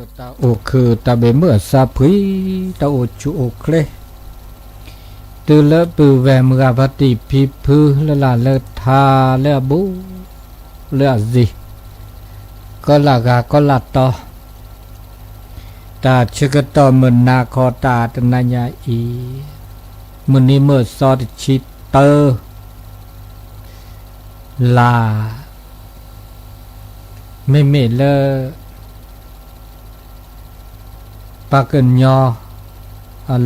တၢ်အိၣ်ခုၣ်တၢ်ဘ့ၣ်မုၢ်အစၢဖှံ, တၢ်အိၣ်ဆူၣ်အိၣ်ချ့, တုၤလၢပုၢ်ဝဲၢ်မုၢ်ဂၤဖါတံၢ်ဖံဖု လၢလာ်လၢထါလၢအဘူး လၢအစ့ၤ, ကီလၢ်ဂၤကီလၢ်တီ, တၢ်ဆၢကတီၢ်မုၢ်နၤခီတၢ်တနၤညါအံၤ, မုၢ်နံၤမုၢ်သီတဆံတၢ လါ မ့မ့ၢ်လၢ ပှၤကညီ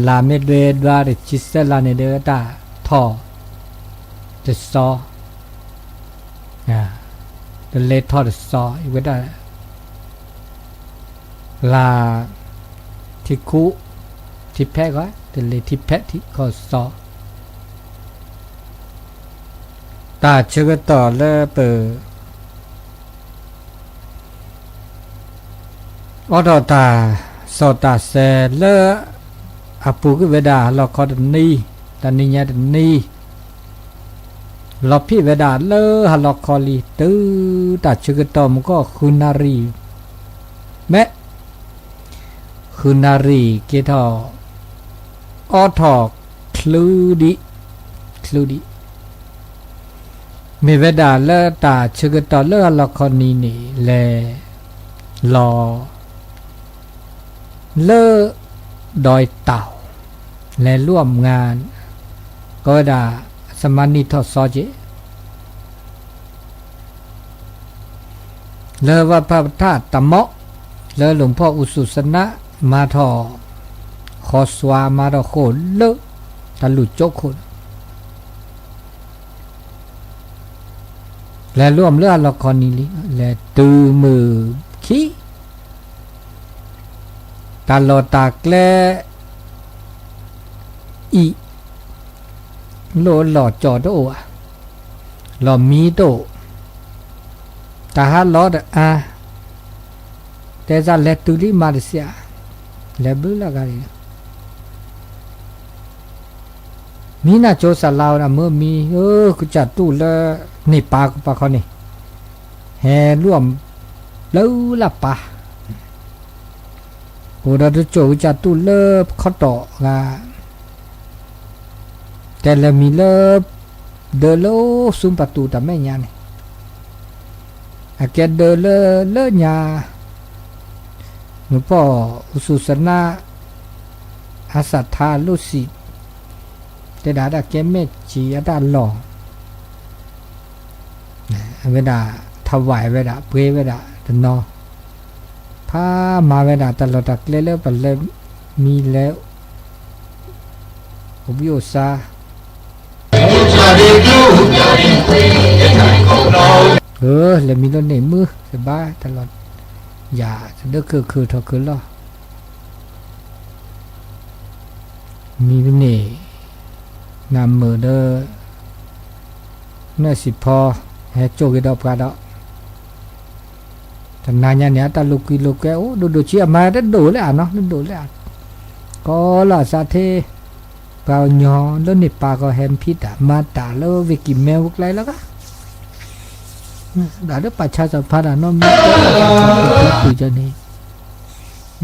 လါမ့ၢ်ဒွဲဒွါတဆံသၢလါန့ၣ်ဒီး တၢ်ထီၣ်တစီ, တလဲၤထီၣ်တစီ, အဝဲဒၣ် လါ ထံခူ ထံဖဲးဃီ, တလဲၤထံဖဲးထံခီစီ, တၢ်ဆၢကတီၢ်လၢပ အိးထီၣ်တၢ်စီၣ်တၢ်ဆဲးလၢ အပူၤကွံာ်ဝဲဒၣ်ဟါလီၤခီတနံၤ, တနံၤညါတနံၤ, လီၤဖံးဝဲဒၣ်လၢဟါလီၤခီလံ တုၤတၢ်ဆၢကတီၢ်မုၢ်ကီၢ်ဃုနၣ်ရံၣ်, မ့ၢ် ဃုနၣ်ရံၣ်က့ၤထီၣ် အိးထီၣ်ချုးဒံး, ချုးဒံး, မ့ၢ်ဝဲဒၣ်လၢတၢ်ဆၢကတီၢ်လၢဟါလီၤခီနံၤန့ၣ် လဲၤလီၤ လၢ ဒွဲတၢ် လဲၤလိၣ်မုၢ်ဂၤ ကိးဝဲဒၣ် စမါနံၣ်ထီၣ်စီက့ၤ လၢဝၢ်ဖၢၣ်ပထၣ်တၢ်မီၣ် လၢလူၤဖီၣ်အူသူၣ်စနၣ် မၤထီၣ် ဃီစွါ မၤထီၣ်ဃိၣ်လၢ တၢ်လူၢ်ကၠိခိၣ်န့ၣ် လဲၤလိၣ်မုၢ်လၢအလီၢ်ခီနံၤလံ လဲၤတုၤမုၢ်ခံ တၢ်လီၢ်တၢ်ကျဲ အံၤ လိၣ်လီၢ်ကၠီၣ်တအိၣ်ဧါ, လီၢ်မံတအိၣ်, တၢ်ဟးလီၤတအါ, တဲစၢ်လဲၤတုၤလံမၤတစဲး, လဲၤဘျုးလၢဂၤန့ၣ် မံနၢ်ကၠိစၢ်လါဝဲဒၣ်မ့ၢ်မံ အၢ ကစၢ်တူၢ်လၢ န့ၢ်ပၢ်ကပၤခီန့ၣ် ဟဲလိၣ်ဘျုးလၢပၢ် အိၣ်ဒီးတစိၢ်ကစၢ်တူၢ်လၢပခီတီၢ်ဂၤ တဲလဲၤမံလၢ ဒၢလၢအိၣ်ဆူပတူၢ်တၢ်မဲာ်ညါန့ၣ် အကဲဒၢလၢလၢညါ နဖီၣ်အူသူၣ်စနၣ် အစၢ်ထါလိၣ်စံး တဲဒၣ်တၢ်ကဲမဲာ်စံးအတၢ်လီၢ် အဝဲဒၣ် ထဝဲဝဲဒၣ် ပှ့ၤဝဲဒၣ်တနီၤ ဖးမၤဝဲဒၣ်တၢ်လီၢ်တၢ်ကျဲလၢပလဲၤမံလဲၤ အိၣ်ဘှံးအိၣ်သါ လဲၤမံလၢန့ၣ်မုၢ် တဘၣ်တၢ်လီၢ် ယၤတဒၢခုၣ်ခုၣ်ထီၣ်ခုၣ်လီၢ် မံဖဲန့ၣ် နမုာ်ဒီး နစံးဖီ ဟဲစိာ်က့ၤဒီးပှၤဒီး တနၤညါန့ၣ် အတၢ်လိာ်ကွံလိာ်ကွဲ အိၣ်ဒိၣ်ဒိၣ်ဆံးအမၤတဒိၣ်လၢအနီၤ တဒိၣ်လၢအ ကီလီၤအစးထ့ ပှၤကညီလၢန့ၣ်ပၢ်ကီၢ်ဟဲမံဖံးတၢ် မၤတၢ်လၢဝ့ၢ်ကံၢ်မဲဝူကျဲလီၤကါ ဒၣ်လၢပာ်ဆါစၢ်ဖးတၢ်နီတမံၤ ပှၤကီၢ်န့ၣ်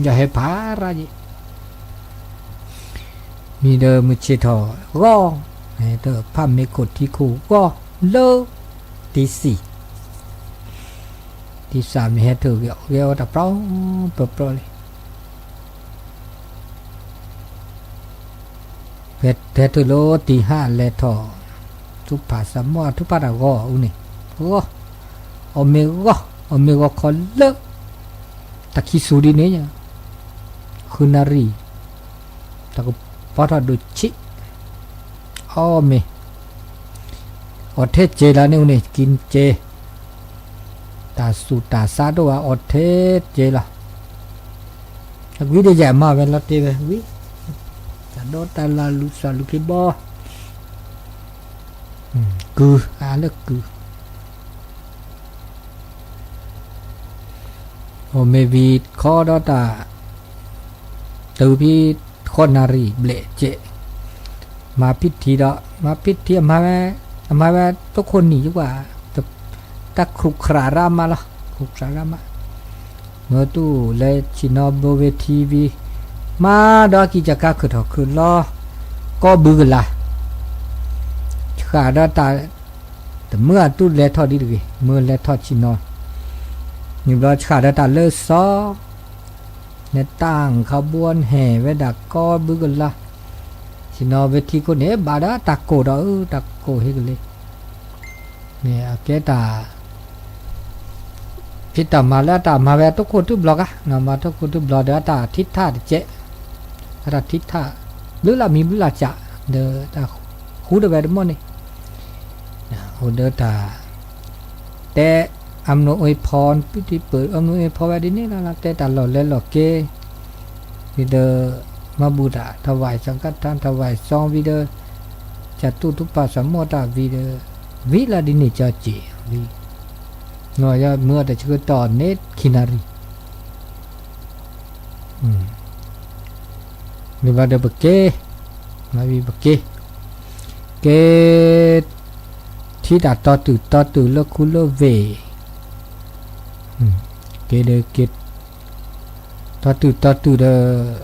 ယဟဲဖးရၣ်ယံၤ မံဒီးမုၢ်ဆ့ၣ်ထီၣ်ဂီၢ် တဖၣ်မ့ၢ်ခိၣ်ထံခိၣ်ဂီၢ်လၢ တံစံၣ် တံစၣ်မ့ၢ်ဟဲထုးဂဲၤအီၣ်တၢ်ပြီပြီလံ ဖဲတဲထုးလၢတံဟၣ်လဲၤထီၣ် ထူဖၣ်စၢ်မီၢ်ထူဖၣ်တၢ်ဂီၢ်အူန့ၣ် ဂီၢ် အီၣ်မ့ၢ်ဂီၢ် အီၣ်မ့ၢ်ဂီၢ်ခီလၢ တၢ်ခံစူၤဒ်န့ၣ် ဃုနၣ်ရံၣ် တၢ်ကပီၤထီၣ်ဒိၣ်ဆံး အီၣ်မ့ၢ် အီၣ်ထဲစဲးလီၤန့ၣ်အူန့ၣ် ကံစဲး တၢ်စူၤတၢ်ဆါဒိၣ်ဝဲအီၣ်ထဲစဲးလီၤ အကွံဒ်ယဲၢ်မၤဝဲလီၤတ့ၢ်ဝဲဝံၤ တၢ်ဒီတၢ်လၢလူၤစၢ်လူၤခ့ဘီ ကုၢ် အါလၢကုၢ် အိၣ်မ့ၢ်ဝံၤခီဒီးတၢ် တုၤဖဲဃိးနၣ်ရံၣ်ဘျဲၣ်စဲး မၤဖံးထံဒီး မၤဖံးထံအမၤဝဲ အမၤဝဲတခိၣ်နံၣ်ယကွၢ် တၢ်ခူၣ်ခြးရၣ်မးလီၤ ခူၣ်ခြးရၣ်မး မၢတူၢ်လဲၤဆ့ၣ်နီၤဘိဝ့ထံဝံၤ, မၤဒီးကံၢ်ကကါခုၣ်ထီၣ်ခုၣ်လီၤ, ကီဘုကလၤ, ဆှၣ်ဒီးတၢ်, တမၢအတူၢ်လဲၤထီၣ်ဒ်တဂ့ၤ, မၢလဲၤထီၣ်ဆ့ၣ်နီၤ, န့ၣ်ဘျီဆှၣ်ဒီးတၢ်လၢစီၤ, နတၢ်ခီဘိနဟဲဝဲဒၣ် ကီဘုကလၤ, ဆ့ၣ်နီၤဝ့ထံခိၣ်န့ၣ် ဘၣ်ဒီးတၢ်ကိၢ်ဒီးအၢ တၢ်ကိၢ်ဟ့ကလ့, န့ၣ်အကဲတၢ် ဖံတၢ်မၤလၢအတၢ်မၤဝဲအတခိၣ်ထူဘျီကါ, မၤတခိၣ်ထူဘျီဒီးအတၢ်ထံထၣ်တကဲး, အတၢ်ထံထၣ်, ဘျုးလၢမံၤဘျုးလၢကၠး, ဒီးတၢ်ဃူတဝဲတမီၢ်န့ၣ်, အိၣ်ဒီးတၢ်, တဲ, အမနုၤအ့ဖီ, ပတံၢ်ပၢၢ်အမနုၤအ့ဖီဝဲဒ်န့ၣ်လီၤ, တဲတၢ်လီၢ်လဲၤလီၢ်က့ၤ, ဒီး, မၤဘူၣ်တၢ် ถวายสังฆทาน ถวายซอง ဝံၤဒီး, ကၠၢ်တူၢ်ထူပာ်စၢၤမိၢ်တၢ်ဝံၤဒီး, ဝံၤလၢဒ်န့ၣ်ကၠီက့ၤ, ဝံၤ, မ့ၢ်အီၤတဆၢကတီၢ်န့ၣ်ခံနၣ်ရံၣ် မ့ၢ်ဘၣ်ဒီးပက့ၤ, မၤဝံၤပက့ၤ, က့ၤ, ထံတၢ်တီတုၢ်တီတုၢ်လၢခူလၢဝ့ၢ်, က့ၤဒီးက့ၤ, တီတုၢ်တီတုၢ်ဒီး,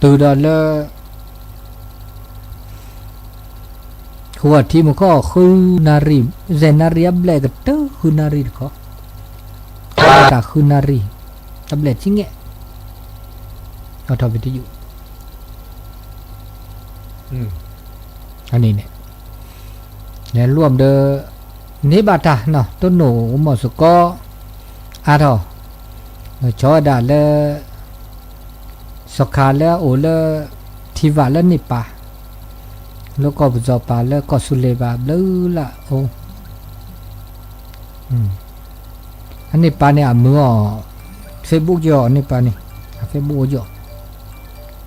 တုၤဒီးလၢ ဃိထံမူခီ ဃုနၣ်ရံၣ်, စဲးနၣ်ရံၣ်အဘျဲၣ်ကတၢၢ်ဃုနၣ်ရံၣ်တခီ, တၢ်ဃုနၣ်ရံၣ်, အဘျဲၣ်ဆံငဲၣ်, အထီၣ်ပတယုၢ်, န့ၣ်, လဲၤလိၣ်ဒီး, န့ၢ်ဘၣ်တၢ်နီၤ တနိၣ်အိၣ်မီၢ်စ့ၢ်ကီး, အါထီၣ်, ဆီဝဲဒၣ်လၢ စီၤခါလၢအအိၣ်လၢ ထံဝၣ်လၢန့ၣ်ပၢ်, လၢကီၢ်ပစီၤပၤလၢကီၢ်စူၤလ့ၤဘၣ်ဘျုးလၢအအိၣ်, အန့ၣ်ပၢ်န့ၣ်အမုာ်အီၤ, Facebook ယီၤန့ၣ်ပၢ်န့ၣ်, Facebook အိၣ်ယီၤ,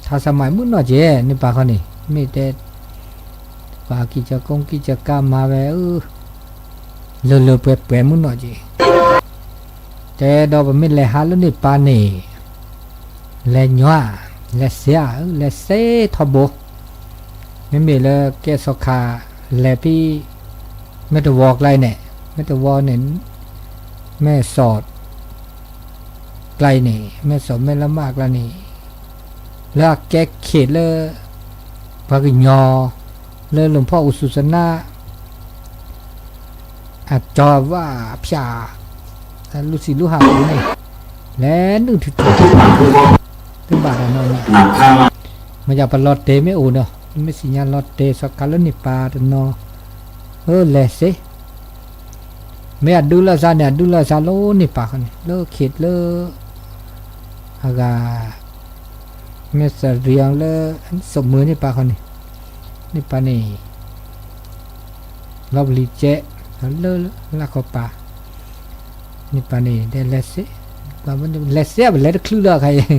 ထါစၢ်မၤမုၢ်နီၢ်က့ၤန့ၣ်ပၢ်ခီန့ၣ် မ့ၢ်တဲ ပှၤကံၢ်ကီကီကံၢ်ကီမၤဝဲ, လၢလၢပှဲၤပှဲၤမုၢ်နီၢ်က့ၤ, တဲဒီးပမ့ၢ်လဲၤဟးလၢန့ၣ်ပၢ်န့ၣ်, လဲၤညီ, လဲၤစ့ဧါ, လဲၤစ့ထီဘိ, မ့မ့ၢ်လၢကဲစီၤခါ, လဲၤဖဲ, မဲၢ်တဝီကျါန့ၣ်, မဲၢ်တဝီန့ၣ်, မဲၢ်စီၣ် ကျါအံၤန့ၣ် မဲၢ်စီၣ်မဲၢ်လမၢ်ကျါန့ၣ်, လၢအကဲခ့ၣ်လၢ ပှၤကညီ လၢလူၤဖီၣ်အူစူၣ်စနါ အကၠီဝၣ်အဖၠၣ် လူၤဆံးလူၤဟးပူၤန့ၣ် လဲၤနုာ်ထူၣ်ထူၣ် တဘၣ်တၢ်နီတမံၤ, မ့ၢ်ယၤပလီၤတဲာ်မ့ၢ်အိၣ်ဒီး မ့ၢ်စံၣ်ညါလီၤတဲာ်စီၤခါလၢန့ၣ်ပၢ်တနီၤ, အၢ လဲၤစ့ မ့ၢ်အဒုလၢသးန့ၣ် အဒုလၢသးလၢန့ၣ်ပၢ်ဃီန့ၣ် လၢခ့ၣ်လၢ အဂၤ မ့ၢ်စရံလၢ စိာ်မုာ်န့ၣ်ပၢ်ဃီန့ၣ်, န့ၣ်ပၢ်န့ၣ် လီၤပလံၤကဲ လၢလၢခီပၤ, န့ၣ်ပၢ်န့ၣ် လဲၤစ့, လဲၤစ့ ပလဲၤတချုးလၢအခါအံၤ,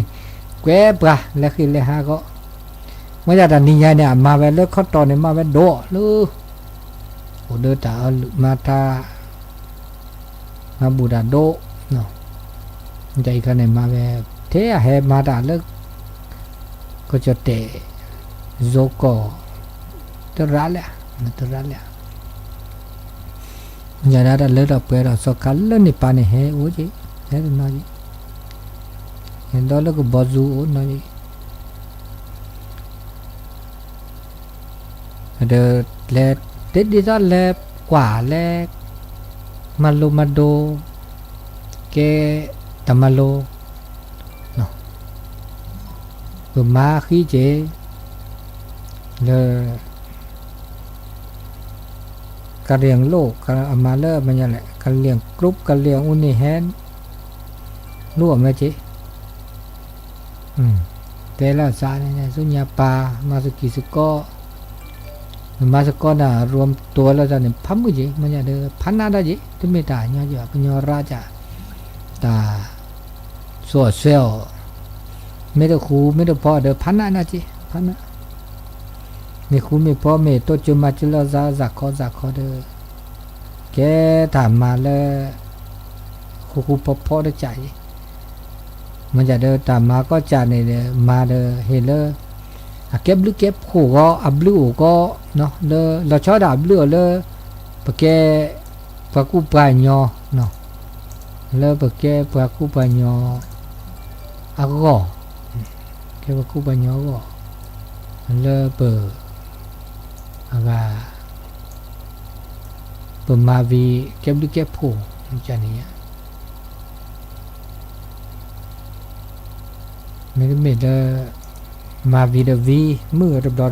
ကွဲပှၤ လဲၤဃ့ၢ်လဲၤဟးဂီၢ်, မ့ၢ်ယၤတၢ်နံၤညါန့ၣ် အမၤဝဲလၢခီတီၢ်န့ၣ် မၤဝဲဒိၣ်လၢ အိၣ်ဒီးတၢ်အီလုၣ်မၤတၢ် မၤဘူၣ်တၢ်ဒိၣ်, တၢ်အံၤခါန့ၣ် မၤဝဲ ထဲအဟဲမၤတၢ်လၢ ကီၢ်ကၠီၣ်တဲာ် ယိၤကီၢ် တရၣ်လဲၣ်, တရၣ်လဲၣ်, ယၤဒၣ်တၢ်လၢတၢ်ပှဲၤဒီး စီၤခါလၢန့ၣ်ပၢ်န့ၣ် ဟဲအိၣ်က့ၤ ဟဲတနီၤက့ၤ, ဟဲဒီးလၢကဘီယူၤအိၣ်နီၤက့ၤ ဒီးလဲၤ တဒ်သိးလဲၤကွၢ်လဲၤ မၤလိမၤဒိ ကဲတၢ်မၤလိ ပမၤဃံက့ၤ လၢ ကရံၣ်လိၣ် အမၤလၢမညါလဲၣ် ကရံၣ် group ကရံၣ်အူန့ၣ်ဟဲ လိၣ်အမဲာ်က့ၤ တဲလၢအစးန့ၣ် ဆူညါပၢ် မၤသကံၢ်သကီ, မၤသကိးန့ၣ် ရူမ်တိၤလၢတၢ်န့ၣ် ဖးမုၢ်က့ၤ မ့ၢ်ညါဒီး ဖးနးဒၣ်က့ၤ တမ့ၢ်တၢ်ညီက့ၤဘၣ် ကညီရၣ်ကၢ် တၢ် စိၤအီၤဆှဲအီၤ, မ့ၢ်တဃူမ့ၢ်တဖိးဒီး ဖးနးနးက့ၤ ဖးနး, မ့ၢ်ဃူမ့ၢ်ဖိး မ့ၢ်တိစၢၤမၤစၢၤလၢစး စးခီစးခီဒီး ကဲတၢ်မၤလၢ ဃူဃူဖိးဖိးတကးအံၤ, မ့ၢ်ဒ်ဒီးတၢ်မၤကီၢ်ကးန့ၣ်ဒီး မၤဒီးဟ့ၣ်လၢ အကဲဘျုးကဲဖှိၣ်ဂီၢ် အဘျုးအိၣ်ဂီၢ် လၢလီၤဆီဒၣ်တၢ်အဘျုးအီၤလၢ ပကဲ ပှၤကူပှၤညီ လၢပကဲပှၤကူပှၤညီ အဂီၢ်, ကဲပှၤကူပှၤညီအဂီၢ်, လၢပ, အဂၤ, ပမၤဝံၤကဲဘျုးကဲဖှိၣ်န့ၣ်, မ့တမ့ၢ်လၢ မၤဝံၤဒီးဝံၤ မုၢ်အတဘျီတဘျီ,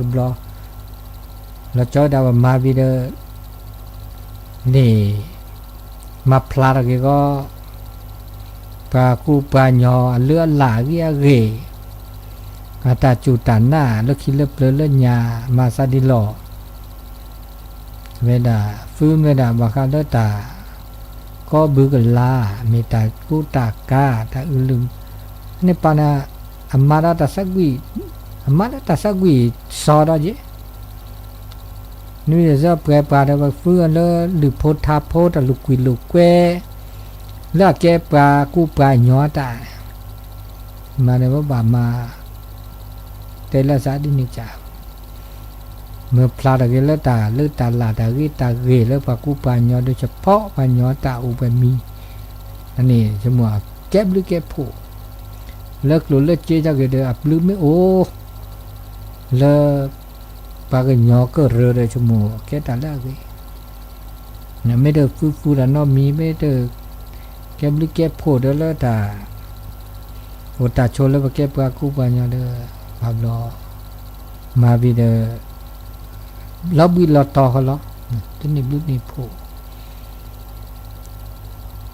လီၤကၠီဒၣ်ပမၤဝံၤဒီး န့ၣ် မၤဖျါထီၣ်က့ၤဃီ ပှၤကူပှၤညီအလုၢ်အလၢ်အဂ့ၢ်အဂ့ၢ်, အတၢ်စူၢ်တၢ်နာ်လၢခံလၢပျၢၤလၢညါ မၤသးဒ်လဲၣ် ဝဲဒၣ် ဖုမ့ၢ်ဒၣ်ဘၣ်ဃးလၢတၢ် ကီဘုကလၤ မ့ၢ်တၢ်ကူတၢ်ကၤ တၢ်အုၣ်လုၢ်, န့ၣ်ပၢ်န့ၣ် အမၤဒီးတၢ်သးကွံၣ်, အမၤဒီးတၢ်သးကွံၣ်စီဒီးက့ၤ နွံဒ်သိးပှဲၤပှၤဒီးပဖုလၢလုၢ်ဖိထါဖိတၢ်လိာ်ကွံာ်လိာ်ကွဲ, လၢအကဲပှၤကူပှၤညီတၢ်, မၤန့ၣ်ပဘၣ်မၤ, တဲလၢသးဒ်န့ၣ်က, မၤဖျါထီၣ်က့ၤလၢတၢ်လၢတၢ်လၢ်တၢ်ဂ့ၤတၢ်ဂ့ၤလၢပှၤကူပှၤညီ ဒုးဆၢဖီပှၤညီတၢ်အိၣ်ပှဲၤမံၤ, န့ၣ်ဆိကမိၣ်အကဲဘျုးကဲဖှိၣ်, လၢကျိၤလၢစ့ထီၣ်က့ၤဒီးအဘျုးမ့ၢ်အိၣ် လၢ ပှၤကညီကရၢဒီးဆိကမိၣ်ကဲတၢ်လၢအဂ့ၤ, မ့ၢ်တဖုဖုတၢ်နီတမံၤ မ့ၢ်တ ကဲဘျုးကဲဖှိၣ်ဒီးလၢတၢ် အိၣ်တၢ်ဆိးလၢပကဲပှၤကူပှၤညီဒီး ဘၣ်ဘျီ မၤဝံၤဒီး လီၤဘှံးလီၤတီၤဃီလီၤ, တန့ၢ်ဘျုးန့ၢ်ဖှိၣ်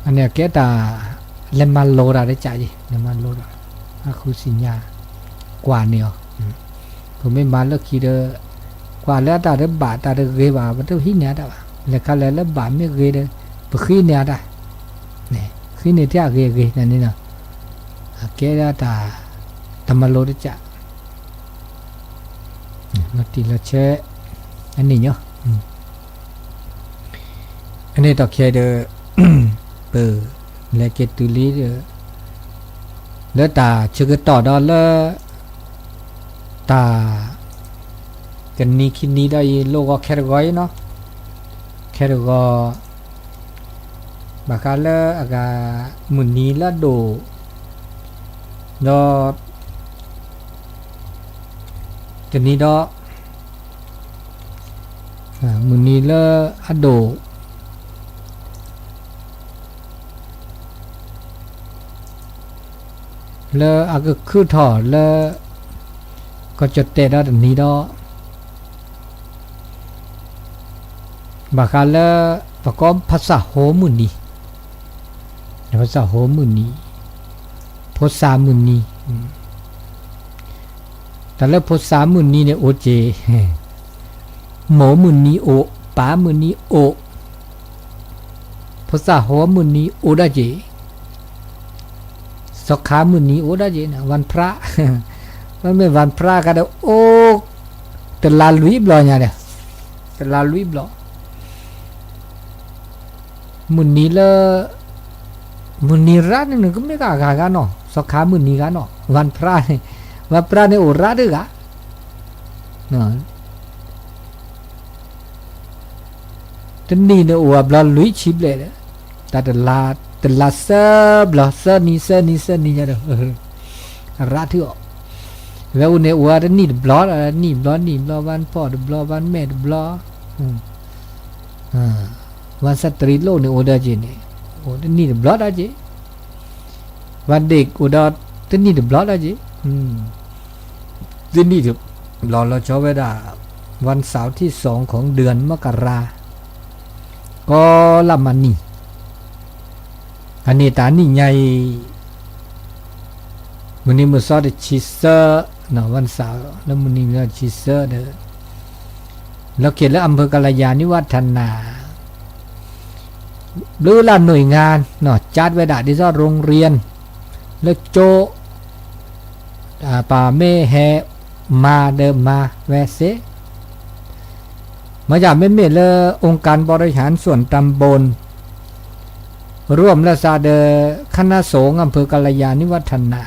အန့ၣ်ကဲတၢ် လဲၤမၤလိတၢ်တကးယံၤ လဲၤမၤလိတၢ် အဃုသ့ၣ်ညါ ကွၢ်န့ၢ်အီၤ, ပမ့ၢ်မၤလၢခံဒီး ကွၢ်လၢအတၢ်တဘၣ်တၢ်တဂ့ၤဘၣ် ပတဟံးန့ၢ်အတၢ်ဘၣ်, လဲၤခါလဲၤလၢဘၣ်မ့ၢ်ဂ့ၤဒီး ပဃံန့ၢ်အတၢ်, ဃံန့ၢ်ထဲအဂ့ၤအဂ့ၤန့ၣ်, အကဲဒၣ်တၢ် တၢ်မၤလိတကး လီၤတံၢ်လီၤဆဲး အန့ၣ်ညီ အန့ၣ်တီၢ်ခဲဒီး ပလဲၤက့ၤတုၤလံဒီး လၢတၢ်ဆၢကတီၢ်ဒီးလၢ တၢ် တနံၤခံနံၤဒီးအံၤ လိၣ်ဂီၤခဲတဂီၤအံၤနီၤ, ခဲတဂီၤ ဘၣ်ဃးလၢအဂၤ မုၢ်နံၤလၢအဒိၣ် ဒီး တနံၤဒီး မုၢ်နံၤလၢအဒိၣ် လၢအကခုၣ်ထီၣ်လၢ ကီၢ်ကၠီၣ်တဲာ်ဒီးတနံၤဒီး ဘၣ်ဃးလၢ ပကိးဖဆၣ်ဟိမုၢ်နံၤ, ဖဆၣ်ဟိမုၢ်နံၤ, ဖိစၢ်မုၢ်နံၤ, တၢ်လၢဖိစၢ်မုၢ်နံၤန့ၣ်အိၣ်က့ၤ, မိၢ်မုၢ်နံၤအိၣ်, ပၢ်မုၢ်နံၤအိၣ်, ဖိစၢ်ဟိမုၢ်နံၤအိၣ်ဒၣ်က့ၤ, စီၤခါမုၢ်နံၤအိၣ်ဒၣ်က့ၤ, ဝၣ်ဖရါ, မ့မ့ၢ်ဝၣ်ဖရါခါဒီးအိၣ် တလါလွံၢ်ဘျီညါဒီး, တလါလွံၢ်ဘျီ မုၢ်နံၤလၢ မုၢ်နံၤရၣ်န့ၣ် ကမ့ၢ်ကအဂၤဂၤနီၤ, စီၤခါမုၢ်နံၤဂၤနီၤ, ဝၣ်ဖရါန့ၣ်, ဝၣ်ဖရါန့ၣ်အိၣ်ရၣ်ဒၣ်ဂၤ, တနံၣ်န့ၣ်အိၣ်အဘျီလွံၢ်ဆံဘျဲၣ်ဒီး, တၢ်တလါ, တလါသၢဘျီ, သၢနံၤ, သၢနံၤ, သၢနံၤညါဒီး, အရၣ်ထုးအီၤ, ဝဲအိၣ်န့ၣ်အိၣ်တနံၣ်တဘျီ, နံၣ်ဘျီ, နံၣ်ဘျီ, ဝၣ်ဖီၣ်တဘျီ, ဝၣ်မဲာ်တဘျီ ဝၣ်စတရံလိၣ်န့ၣ်အိၣ်ဒီးက့ၤန့ၣ်, အိၣ်တနံၣ်တဘျီဒီးက့ၤ, ဝၣ်ဒ့ၣ်အိၣ်ဒီးတနံၣ်တဘျီဒီးက့ၤ, တနံၣ်တဘျီလီၤဆီဝဲဒၣ်, วันเสาร์ที่สองของเดือนมกรา, ကီးလၢမၤနံၤ အန့ၣ်တၢ်နံၣ်ညါအံၤ မုၢ်နံၤမုၢ်သီတဆံသၢ, ဝၣ်စၢ်လၢမုၢ်နံၤမုၢ်သီတဆံသၢဒီး လီၤက့ၤလၢ อำเภอกาลยานิวัฒนา ဘျုးလၢ หน่วยงาน จัดဝဲဒၣ် ဒ်သိး โรงเรียน လၢကၠိ ပမ့ၢ်ဟဲမၤဒီးမၤဝဲစ့ၢ် မ့ၢ်ယၤမ့မ့ၢ်လၢ องค์การบริหารส่วนตำบล ร่วมလၢသးဒီး คณะสงฆ์อำเภอกาลยานิวัฒนา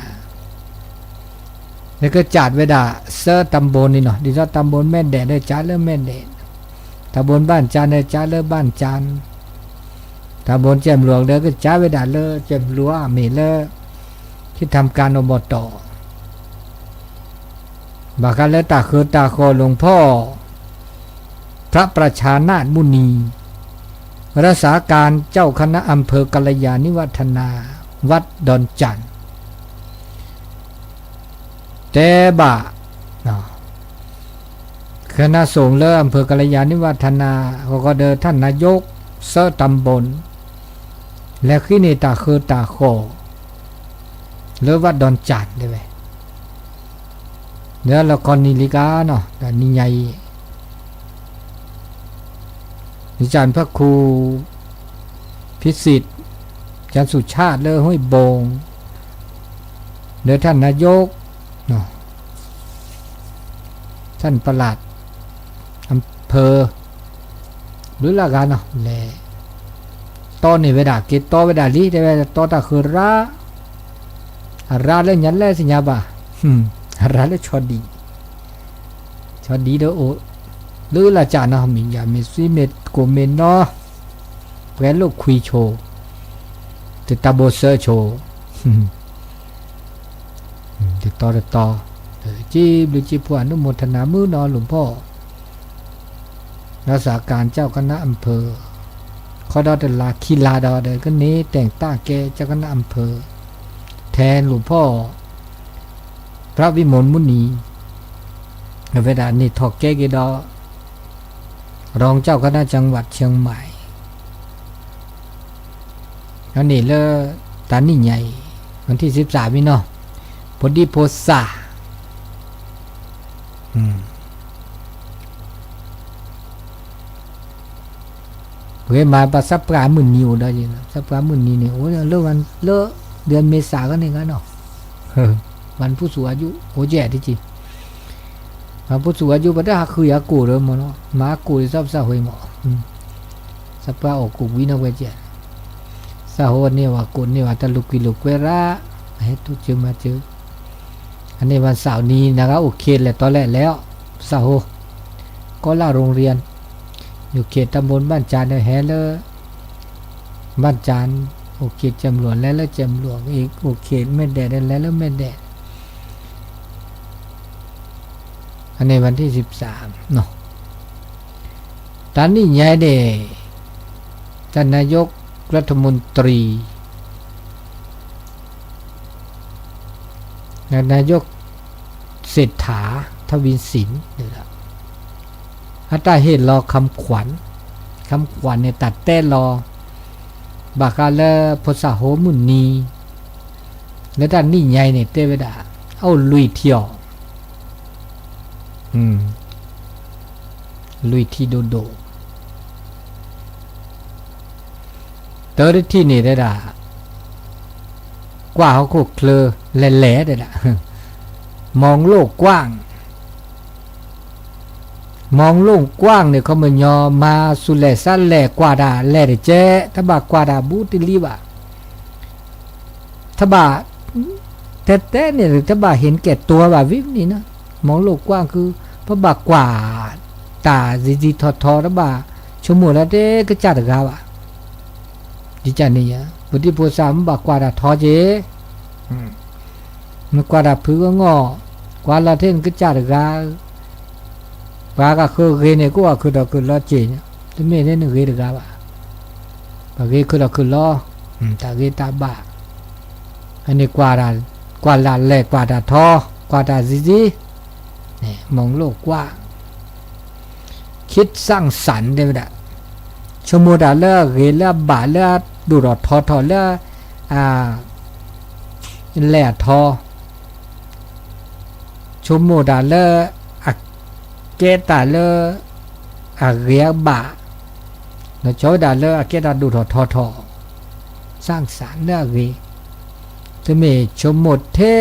လၢကစၢ်ဝဲဒၣ် သၢတၢ်ဘိန့ၣ်နီၤ ဒ်သိးတၢ်ဘိ แม่แดด ဒီးကစၢ်လၢ แม่แดด, တၢ်ဘိ บ้านจันทร์ ဒီးကစၢ်လၢ บ้านจันทร์, တၢ်ဘိ แจ่มหลวง ဒီးကစၢ်ဝဲဒၣ်လၢ แจ่มหลวง မ့ၢ်လၢ ที่ทำการ อบต. ဘၣ်ဃးလၢတၢ်ဃၢၤတၢ်ဃီၣ် หลวงพ่อ พระประชานาถมุนี รักษาการเจ้าคณะอำเภอกัลยาณิวัฒนา วัดดอนจันทน์ တဲဘၣ် คณะสงฆ์လၢ อำเภอกัลยาณิวัฒนา ဃီဃီဒီး ท่านนายก เซอะตำบล လဲၤဃ့န့ၢ်တၢ်ဃၢၤတၢ်ဃီၣ် လၢ วัดดอนจันทน์ တဲဝဲ လၢလီၢ်ခီနံၤလံကါနီၤ ဒီးနံၤညါအံၤ อาจารย์พระครูพิสิทธิ์ อาจารย์สุชาติ ลาวห้วยบง ဒီး ท่านนายก ท่านปลัดอำเภอ ဘျုးလၢဂၤနီၤ လဲၤတီန့ၢ်ဝဲဒၣ် က့ၤတီဝဲဒၣ်လံ တဲဝဲတီတၢ်ဃၢၤရၣ် အရၣ်လၢညါလဲၣ်သ့ၣ်ညါဘၣ် အရၣ်လၢဆီဒံး ဆီဒံးဒီးအိၣ် လၢလၢ်ကၢ်နီၤ မ့ၢ်ယၤမ့ၢ်စံမ့ၢ်ကိၣ်မ့ၢ်နီၤ ပှဲၤလိာ်ခွံဆိ တတၢ်ဘိစၢဆိ တတီတတီ စံးဘျုးစံးဖှိၣ်အနုโมทนาမုၢ်နီၤ หลวงพ่อ รักษาการเจ้าคณะอำเภอ ခီဒီးတလါခံလါဒီး ဒီးကန့ၢ် แต่งตั้งแก่เจ้าคณะอำเภอ แทนหลวงพ่อ พระวิมลมุนี အဝဲဒၣ်န့ၢ်ထီၣ်ကဲက့ၤဒီး รองเจ้าคณะจังหวัดเชียงใหม่ အန့ၣ်လၢ တၢ်နံၣ်ညါအံၤ วันที่สิบสาม မ့ၢ်နီၤ ဖိဒံဖိသၣ် ဂ့ၤမး ပှၤသးပှၢ်မုၢ်နံၤအိၣ်ဒီး သးပှၢ်မုၢ်နံၤန့ၣ် အိၣ်လၢ လၢ เดือนเมษา ကန့ၣ်ကနီၤ วันผู้สูงอายุ အိၣ်ကဲတက့ၢ် วันผู้สูงอายุ ပတဟးဃုယၤကိၣ်ဒီးမ့ၢ်နီၤ မၤကိၣ်ဒ်သိးပသးဟိမး သးပှၢ်အိၣ်ကိၣ်ဝံၤနီၤဝဲကဲ သးဟိန့ၢ်ဝဲကိၣ်န့ၢ်ဝဲတၢ်လိာ်ကွံလိာ်ကွဲရၣ် အဟဲတိစၢၤမၤစၢၤ အန့ၣ် วันเสาร์ နံၤ နဂၤအိၣ်ခ့လဲၤတီလဲၣ်လဲၣ် သးဟိ ကီၢ်လၢ โรงเรียน ယူၤခ့ ตำบลบ้านจาน ဒီးဟဲလၢ บ้านจาน အိၣ်ခ့ แจมหลวง လဲၤလၢ แจมหลวง အိၣ်ခ့ แม่แดด ဒီးလဲၤလၢ แม่แดด အန့ၣ် วันที่สิบสาม နီၤ တၢ်နံၣ်ညါန့ၣ် ท่านนายกรัฐมนตรี นายกเศรษฐา ทวีสิน အတၢ်ဟ့ၣ်လီၤ คำขวัญ คำขวัญ န့ၣ် တၢ်တဲလီၤ ဘၣ်ဃးလၢဖိသၣ်ဟိမုၢ်နံၤ လၢတၢ်နံၣ်ညါအံၤန့ၣ် တဲဝဲဒၣ် အအိၣ်လွံၢ်ထံၣ်အီၤ လွံၢ်ထံၣ်ဒိၣ်ဒိၣ် တၢတထံၣ်န့ၣ်တဲဒၣ် ကွၢ်ဟီၣ်ခိၣ်ချၢ လဲၤလဲၤတဲဒၣ် မองโลกกว้าง မองโลกกว้าง န့ၣ် ခီပညီ မၤစူၤလဲၣ်စးလဲၣ် ကွၢ်တၢ်လဲၣ်တကဲ တဘၣ်ကွၢ်တၢ်ဘူးတလံဘၣ် တဘၣ် တဲတဲန့ၣ် တဘၣ်ဟ့ၣ်ကဲၣ်တိၤဘၣ်ဝံၤန့ၣ်နီၤ မองโลกกว้าง ခု ပဘၣ်ကွၢ်တၢ် စံးစံးထီၣ်ထီ တဘၣ် ဆိကမိၣ်လၢတဲကစၢ်တဂၤဘၣ် ဒ်န့ၣ် ဖိဒံဖိသၣ် မ့ၢ်ဘၣ်ကွၢ်တၢ်ထီက့ၤ နကွၢ်တၢ်ဖုးဂီၢ်ဂီၢ် ကွၢ်လီၤထဲနကစၢ်တဂၤ ပှၤကဃၢၤဂ့ၤန့ၣ် ကအိၣ်အခုၣ်ထီၣ်ခုၣ်လီၤက့ၤ တမ့ၢ်ထဲနဂ့ၤတဂၤဘၣ် ပှၤဂ့ၤခုၣ်ထီၣ်ခုၣ်လီၤ တၢ်ဂ့ၤတၢ်ဘၣ် အန့ၣ် ကွၢ်လၢ်လဲၣ် ကွၢ်တၢ်ထီ ကွၢ်တၢ်စံးစံး မองโลกกว้าง คิดสร้างสรรค์ တဲဝဲဒၣ် ဆိကမိၣ်တၢ်လၢအဂ့ၤလၢအဘၣ်လၢအဒိၣ်ထီၣ်ထီထီၣ်လၢ အလဲၢ်အထီ ဆိကမိၣ်တၢ်လၢ အကဲတၢ်လၢ အဂ့ၤအဘၣ် ဒီးကၠီဝဲဒၣ်လၢအကဲတၢ်ဒိၣ်ထီၣ်ထီထီၣ် စၢ်စၢ်လၢအဂ့ၤ တမ့ၢ်ဆိကမိၣ်ထဲ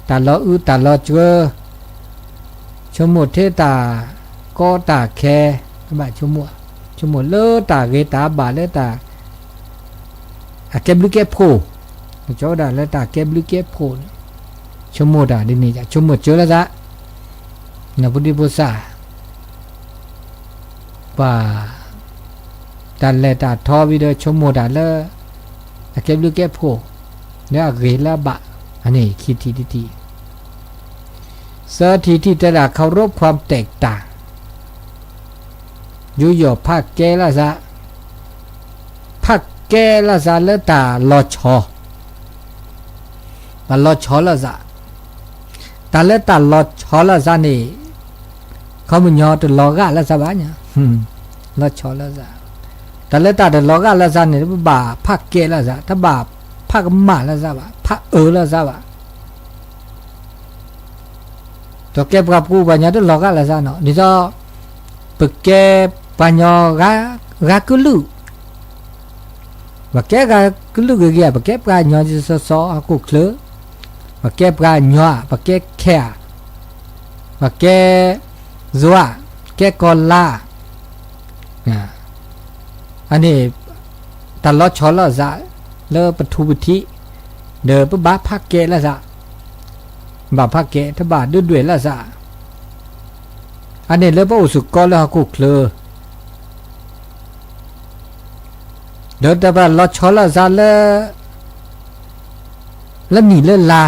တၢ်လီၤအုတၢ်လီၤကၢ ဆိကမိၣ်ထဲတၢ်ကီတၢ်ခဲ ဘၣ်ဆိကမိၣ် ဆိကမိၣ်လၢတၢ်ဂ့ၤတၢ်ဘၣ်လၢတၢ် အကဲဘျုးကဲဖှိၣ် ကၠီဝဲဒၣ်လၢတၢ်ကဲဘျုးကဲဖှိၣ်န့ၣ် ဆိကမိၣ်တၢ်ဒ်န့ၣ် ဆိကမိၣ်စၢၤလၢသး နဖိဒံဖိသၣ် ပှၤ တၢ်လဲၤတၢ်ထီဝံၤဒီးဆိကမိၣ်တၢ်လၢ အကဲဘျုးကဲဖှိၣ် လၢအဂ့ၤလၢအဘၣ် အန့ၣ်ခံထံၣ်တထံၣ်, သၢထံၣ်တထံၣ်တဲဒၣ် เคารพความแตกต่าง, ယူးယီၣ်ဖးကဲလိာ်သး, ဖးကဲလိာ်သးလၢတၢ်လီၤဆီ, တၢ်လီၤဆီလိာ်သး, တၢ်လၢတၢ်လီၤဆီလိာ်သးန့ၣ် ခီပညီတလီၤဂာ်လိာ်သးဘၣ်ညါ, လီၤဆီလိာ်သး, တၢ်လၢတၢ်တလီၤဂာ်လိာ်သးန့ၣ် တဘၣ်ဖးကဲလိာ်သး, တဘၣ်ဖးကမၣ်လိာ်သးဘၣ်, ဖးအၢလိာ်သးဘၣ်. တကဲပှၤကူပှၤကညီတလီၤဂာ်လိာ်သးနီၤ, ဒ်သိး ပကဲပှၤကညီ ဂၤကလုာ်, ပကဲဂၤကလုာ်ဂ့ၤဂ့ၤဧါ, ပကဲပှၤကညီစီစီဟီၣ်ခိၣ်ချၢ, ပကဲပှၤကညီဧါ, ပကဲခဲဧါ, ပကဲယိၤဧါ, ပကဲကီၤလါဧါ, အန့ၣ် တၢ်လီၤဆီလိာ်သးလၢပထူပထံး, ဒီးပဘၣ်ဖးကဲလိာ်သး, ဘၣ်ဖးကဲ တဘၣ်ဒုၣ်ဒွဲၣ်လိာ်သး, အန့ၣ်လၢပအိၣ်စ့ၢ်ကီးလၢဟီၣ်ခိၣ်ချၢ ဒီးတဘၣ်လီၤဆီလိာ်သးလၢ လၢနံၣ်လၢလါ,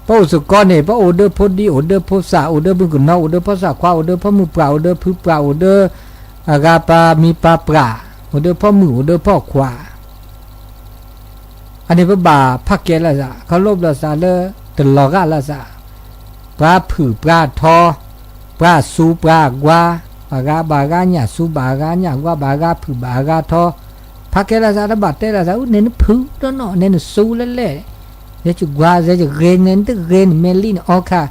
ပအိၣ်စ့ၢ်ကီးန့ၣ် ပအိၣ်ဒီးဖိဒံ အိၣ်ဒီးဖိသၣ် အိၣ်ဒီးမုၣ်ကနီၤ အိၣ်ဒီးဖိသၣ်ခွါ အိၣ်ဒီးဖိမုၣ်ပှၢ် အိၣ်ဒီးဖုပှၢ် အိၣ်ဒီးအဂၤပၢ်မံၤပၢ်ပှၢ် အိၣ်ဒီးဖိမုၣ် အိၣ်ဒီးဖိခွါ, အန့ၣ်ပဘၣ်ဖးကဲလိာ်သး เคารพလိာ်သးလၢတလီၤဂာ်လိာ်သး, ပှၤဖုၣ်ပှၤထီ, ပှၤစူၤပှၤကွၢ်, ပှၤဂၤဘၣ်ဂၤညၣ် စူၤဘၣ်ဂၤညၣ် ကွၢ်ဘၣ်ဂၤ ဖုၣ်ဘၣ်ဂၤထီ, ဖးကဲလိာ်သး တဘၣ်တဲလိာ်သး အူ နဲနဖုၣ်ဒီးနီၢ် နဲနစူၤလဲၣ်လဲၣ်, ယဲယကွၢ် ယဲယဂ့ၤ နဲနတဂ့ၤ နမဲာ်လံ နအီခါ,